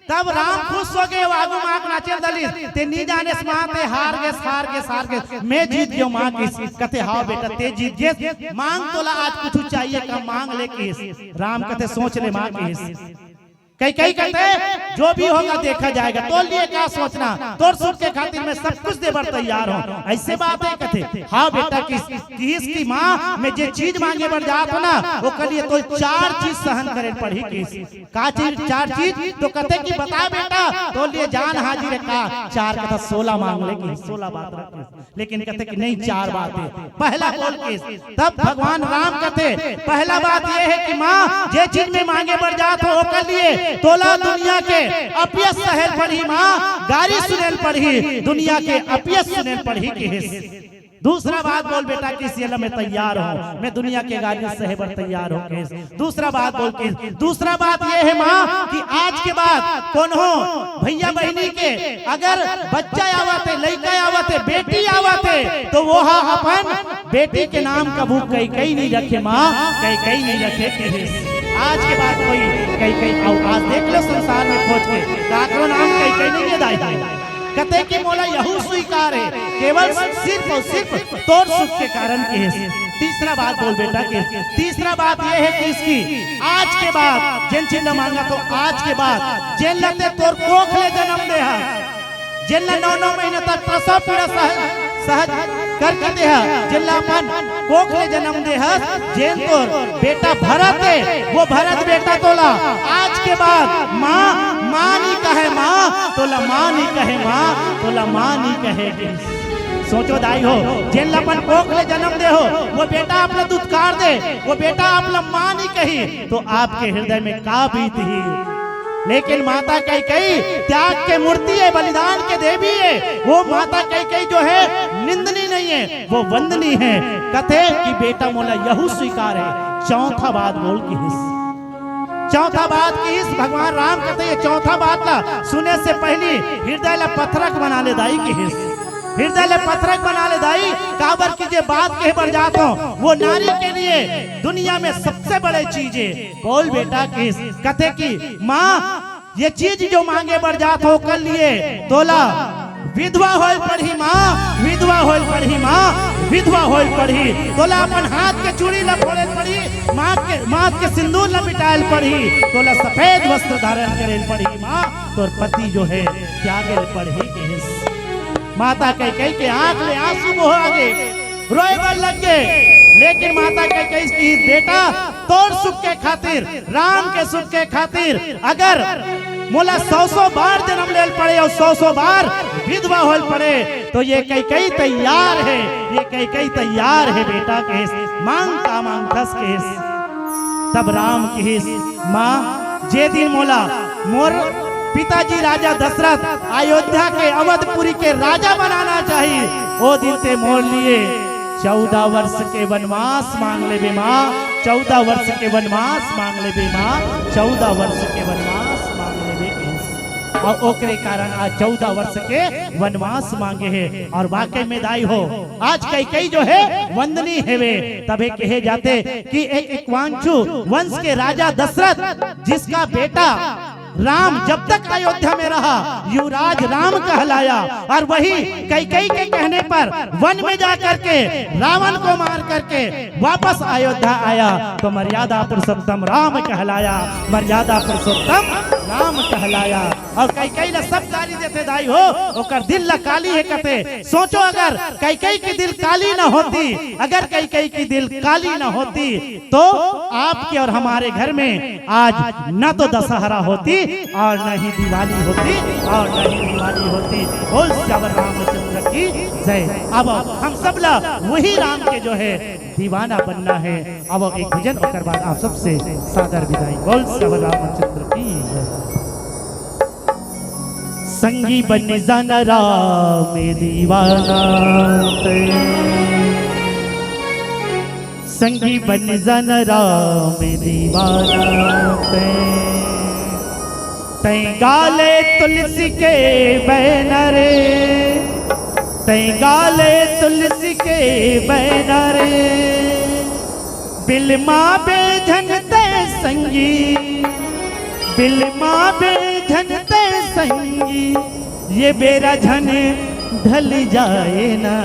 तब राम खुश हो गे, आगू मां के नाचे ल धर लिस, ते नइ जानेस मां, ते हार गेस, हार गेस, हार गेस, मैं जीत गेंव मां किहिस। कथे, हां बेटा, ते जीत गेस, मांग, तोला आज कुछू चाहिए का, मांग ले किहिस। राम कथे, सोच ले मां किहिस। कैकई कथे, जो भी होगा देखा जाएगा, तोर लिए का सोचना, तोर सुख के खातिर मैं सब कुछ दे बर तैयार हंव। अइसे बात हे? कथे, हां बेटा, किहिस, किहिस कि मां, मैं जे चीज मांगे बर जात हंव ना, ओकर लिए तोला चार चीज सहन करे ल पड़ही किहिस। का चीज? चार चीज। तो कथे कि बता बेटा, तोर लिए जान हाजिर हे का? चार कथा सोला मांग ले किहिस, सोला बात रख। लेकिन कथे कि नहीं, चार बात हे। पहिला बोल किहिस, तब भगवान राम कथे, पहिला बात ये हे कि मां, जे चीज मैं मांगे बर जात हंव ओकर लिए तोला दुनिया के अपयस सहे ल पड़ही मां, गारी सुने ल पड़ही, दुनिया के अपयस सुने ल पड़ही किहिस। दूसरा बात बोल बेटा किहिस, ये ले मैं तैयार हंव, मैं दुनिया के गारी सहे बर तैयार हंव किहिस। दूसरा बात बोल किहिस, दूसरा बात ये हे मां कि आज के बाद कोनो भइया बहिनी के अगर बच्चा आवत हे, लइका आवत हे, बेटी आवत हे, तो वो ह अपन बेटी के नाम कभू कैकई नइ रखे मां, कैकई नइ रखे किहिस। आज के बाद कोई कैकई, अउ आज देख लो संसार में खोज के, काकरो नाम कैकई नइ हे दाई। कथे कि मोला यहू स्वीकार हे, केवल सिर्फ अउ सिर्फ तोर सुख के कारण किहिस। तीसरा बात बोल बेटा किहिस, तीसरा बात ये हे किहिस कि आज के बाद जेन चीज ल मांगथंव, आज के बाद जेन ल ते तोर कोख ले जनम दे हस, जेन ल नौ नौ महीना तक प्रसव पीड़ा सह-, सहज करके दे हस, जेन ल अपन कोख ले जनम दे हस, जेन तोर बेटा भरत हे, वो भरत बेटा तोला आज के बाद मां, मां नइ कहे मां, तोला मां नइ कहे मां, तोला मां नइ कहे। सोचो दाई हो, जेन ल अपन कोख ले जनम दे हो, वो बेटा आप ल दुत्कार दे, वो बेटा आप ल मां नइ कही, तो आपके हृदय में का बीतही? लेकिन माता कैकई त्याग के मूर्ति हे, बलिदान के देवी हे। वो माता कैकई जो हे निंदनीय नइ हे, वो वंदनीय हे। कथे कि बेटा मोला यहू स्वीकार हे। चौथा बात बोल किहिस, चौथा बात किहिस, भगवान राम कथे ये चौथा बात ला सुने से पहिली हृदय ला पथरक बना ले दाई किहिस। हृदय ला पथरक बना ले दाई, काबर कि जे बात कहे बर जात हंव, वो नारी के लिए दुनिया में सबसे बड़े चीज हे। बोल बेटा किहिस। कथे कि मां, ये चीज जो मांगे बर जात हंव ओकर लिए तोला विधवा होए ल पड़ही मां, विधवा होए ल पड़ही मां, विधवा होए ल पड़ही। तोला अपन हाथ के चूड़ी ला फोड़े ल पड़ही, माथ के, माथ के सिंदूर ला मिटाए ल पड़ही, तोला सफेद वस्त्र धारण करे ल पड़ही मां, तोर पति जो हे त्यागे ल पड़ही किहिस। माता कैकई के आंख ले आंसू बोहा गे, रोए बर लग गे। लेकिन माता कैकई किहिस, बेटा, तोर सुख के खातिर, राम के सुख के खातिर अगर मोला सौ सौ बार जन्म लेल पड़े अउ सौ सौ बार विधवा होल पड़े, तो ये कैकई तैयार हे, ये कैकई तैयार हे बेटा," कहिस। "मांग का मांगथस?" कहिस। तब राम कहिस, "माँ, जे दिन मोला मोर पिताजी राजा दशरथ अयोध्या के अवधपुरी के राजा बनाना चाही, ओ दिन ते मोर लिए चौदह वर्ष के वनवास मांग लेबे माँ, चौदह वर्ष के वनवास मांग लेबे माँ, चौदह वर्ष के वनवास मांग लेबे," कहिस। अउ ओकरे कारण आज चौदह वर्ष के वनवास मांगे हे। अउ वाकई में दाई हो, आज कैकई जो हे वंदनीय हेवे, तभे कहे जाथे कि एक इक्ष्वाकु वंश के राजा दशरथ, जिसका बेटा राम जब तक अयोध्या में रहा, युवराज राम कहलाया, अउ वही कैकई के कहने पर वन में जा करके रावण को मार करके वापस अयोध्या आया, तो मर्यादा पुरुषोत्तम राम कहलाया, मर्यादा पुरुषोत्तम राम कहलाया। अउ कैकई ला सब गाली देथे दाई हो, ओकर दिल ला काली हे कथे। सोचो, अगर कैकई की दिल काली न होती, अगर कैकई की दिल काली न होती, तो आपके और हमारे घर में आज न तो दशहरा होती अउ न ही दिवाली होती, अउ न ही दिवाली होती। बोल सियावर रामचंद्र की जय। अब हम सब ला वही राम के जो हे दीवाना बनना हे। अब एक भजन, ओकर बाद आप सबसे सादर विदाई। बोल सियावर रामचंद्र की जय। संगी बन जाना राम दीवाना तैं, संगी बन जाना राम दीवाना तैं। तैं गा ले तुलसी के बैन रे, तैं गा ले तुलसी के बैन रे। बिलमाबे झन तैं संगी, बिलमाबे झन तैं संगी, ये बेरा झन ढल जाए ना,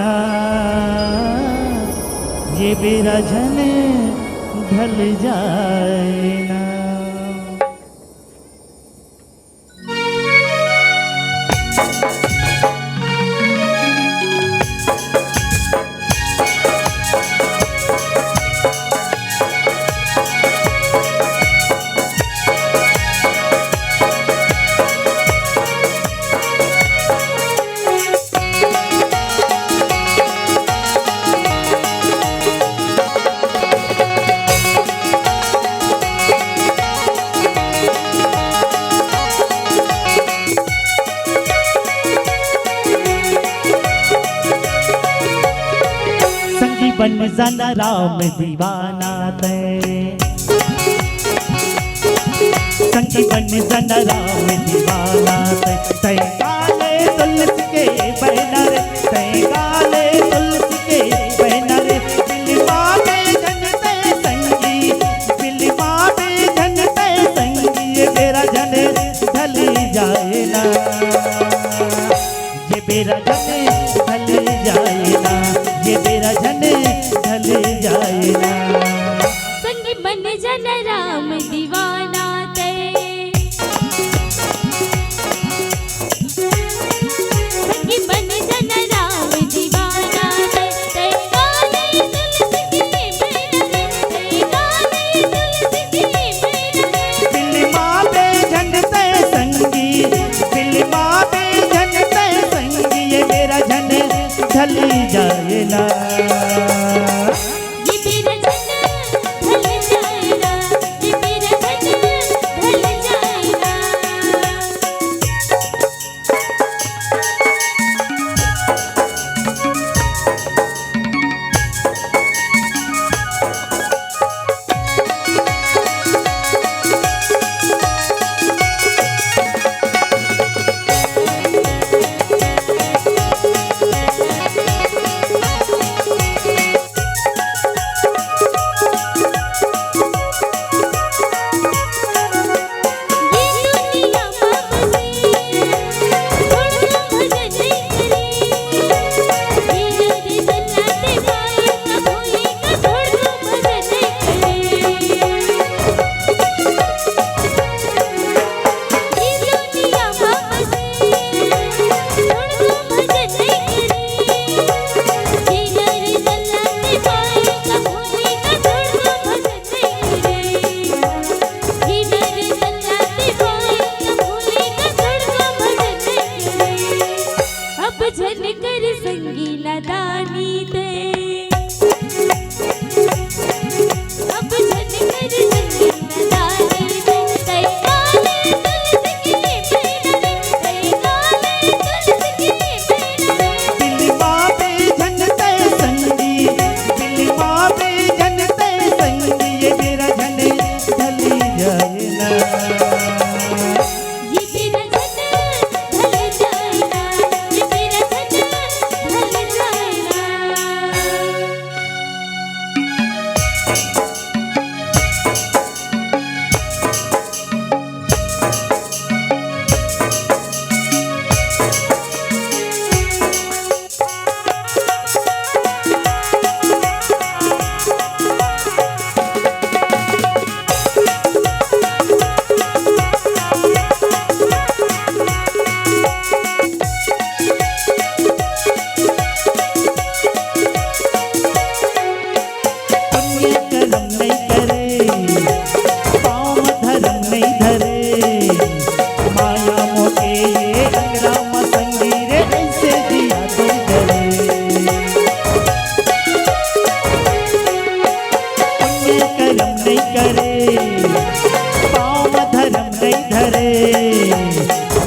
ये बेरा झन ढल जाए ना। संगी बन जाना राम दीवाना तैं, संगी बन जाना राम दीवाना तैं। तैं गा ले तुलसी के बैन रे, तैं गा ले तुलसी के बैन रे। बिलमाबे झन तैं संगी, बिलमाबे झन तैं संगी, ये बेरा झन ढल जाए ना, ये बेरा झन ढल जाए ना, ये बेरा झन ढल जाए ना। संगी बन जाना राम दीवाना तैं, संगी बन जाना राम दीवाना तैं। तैं गा ले तुलसी के बैन रे, तैं गा ले तुलसी के बैन रे। बिलमाबे झन तैं संगी, बिलमाबे झन तैं संगी, ये बेरा झन ढल जाए ना। ये बेरा झन ढल जाए ना, ये बेरा झन ढल जाए ना। झन कर संगी नदानी ते। अब झन कर संगी नदानी ते। तै काले तुलसी के पैना रे, तै काले तुलसी के पैना रे। बिलमा बे झन तै संगी, बिलमा बे झन तै संगी, ये बेरा झन ढली जाए ना। ये बेरा झन ढल जाए ना, ये बेरा झन ढल जाए ना। पुण्य करम नइ करे, पाँव म धरम नइ धरे, माया मोह के ये अंगरा म संगी रे, अइसे जिया तो डरे। पुण्य करम नइ करे, पाँव म धरम नइ धरे,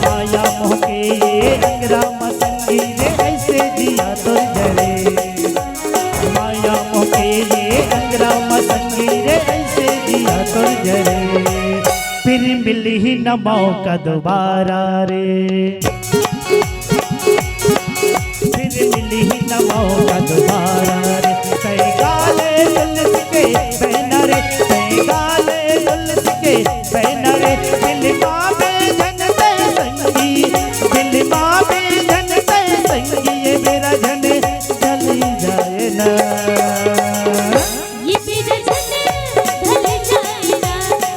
माया मोह के ये अंगरा म संगी रे, अइसे जिया तो डरे। माया मोह के ये अंगरा म संगी रे, अइसे जिया तोर जरे। फिर मिलही न मौका दोबारा रे, फिर मिलही न मौका दोबारा रे। तै काले तुलसी के पैना रे, तै काले तुलसी के पैना रे। बिलमा बे झन तै संगी, बिलमा बे झन तै संगी, ये बेरा झन ढली जाए ना। ये बेरा झन ढल जाए ना,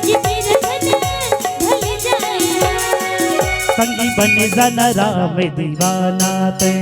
ये बेरा झन ढल जाए ना। संगी बन जाना राम दीवाना ते।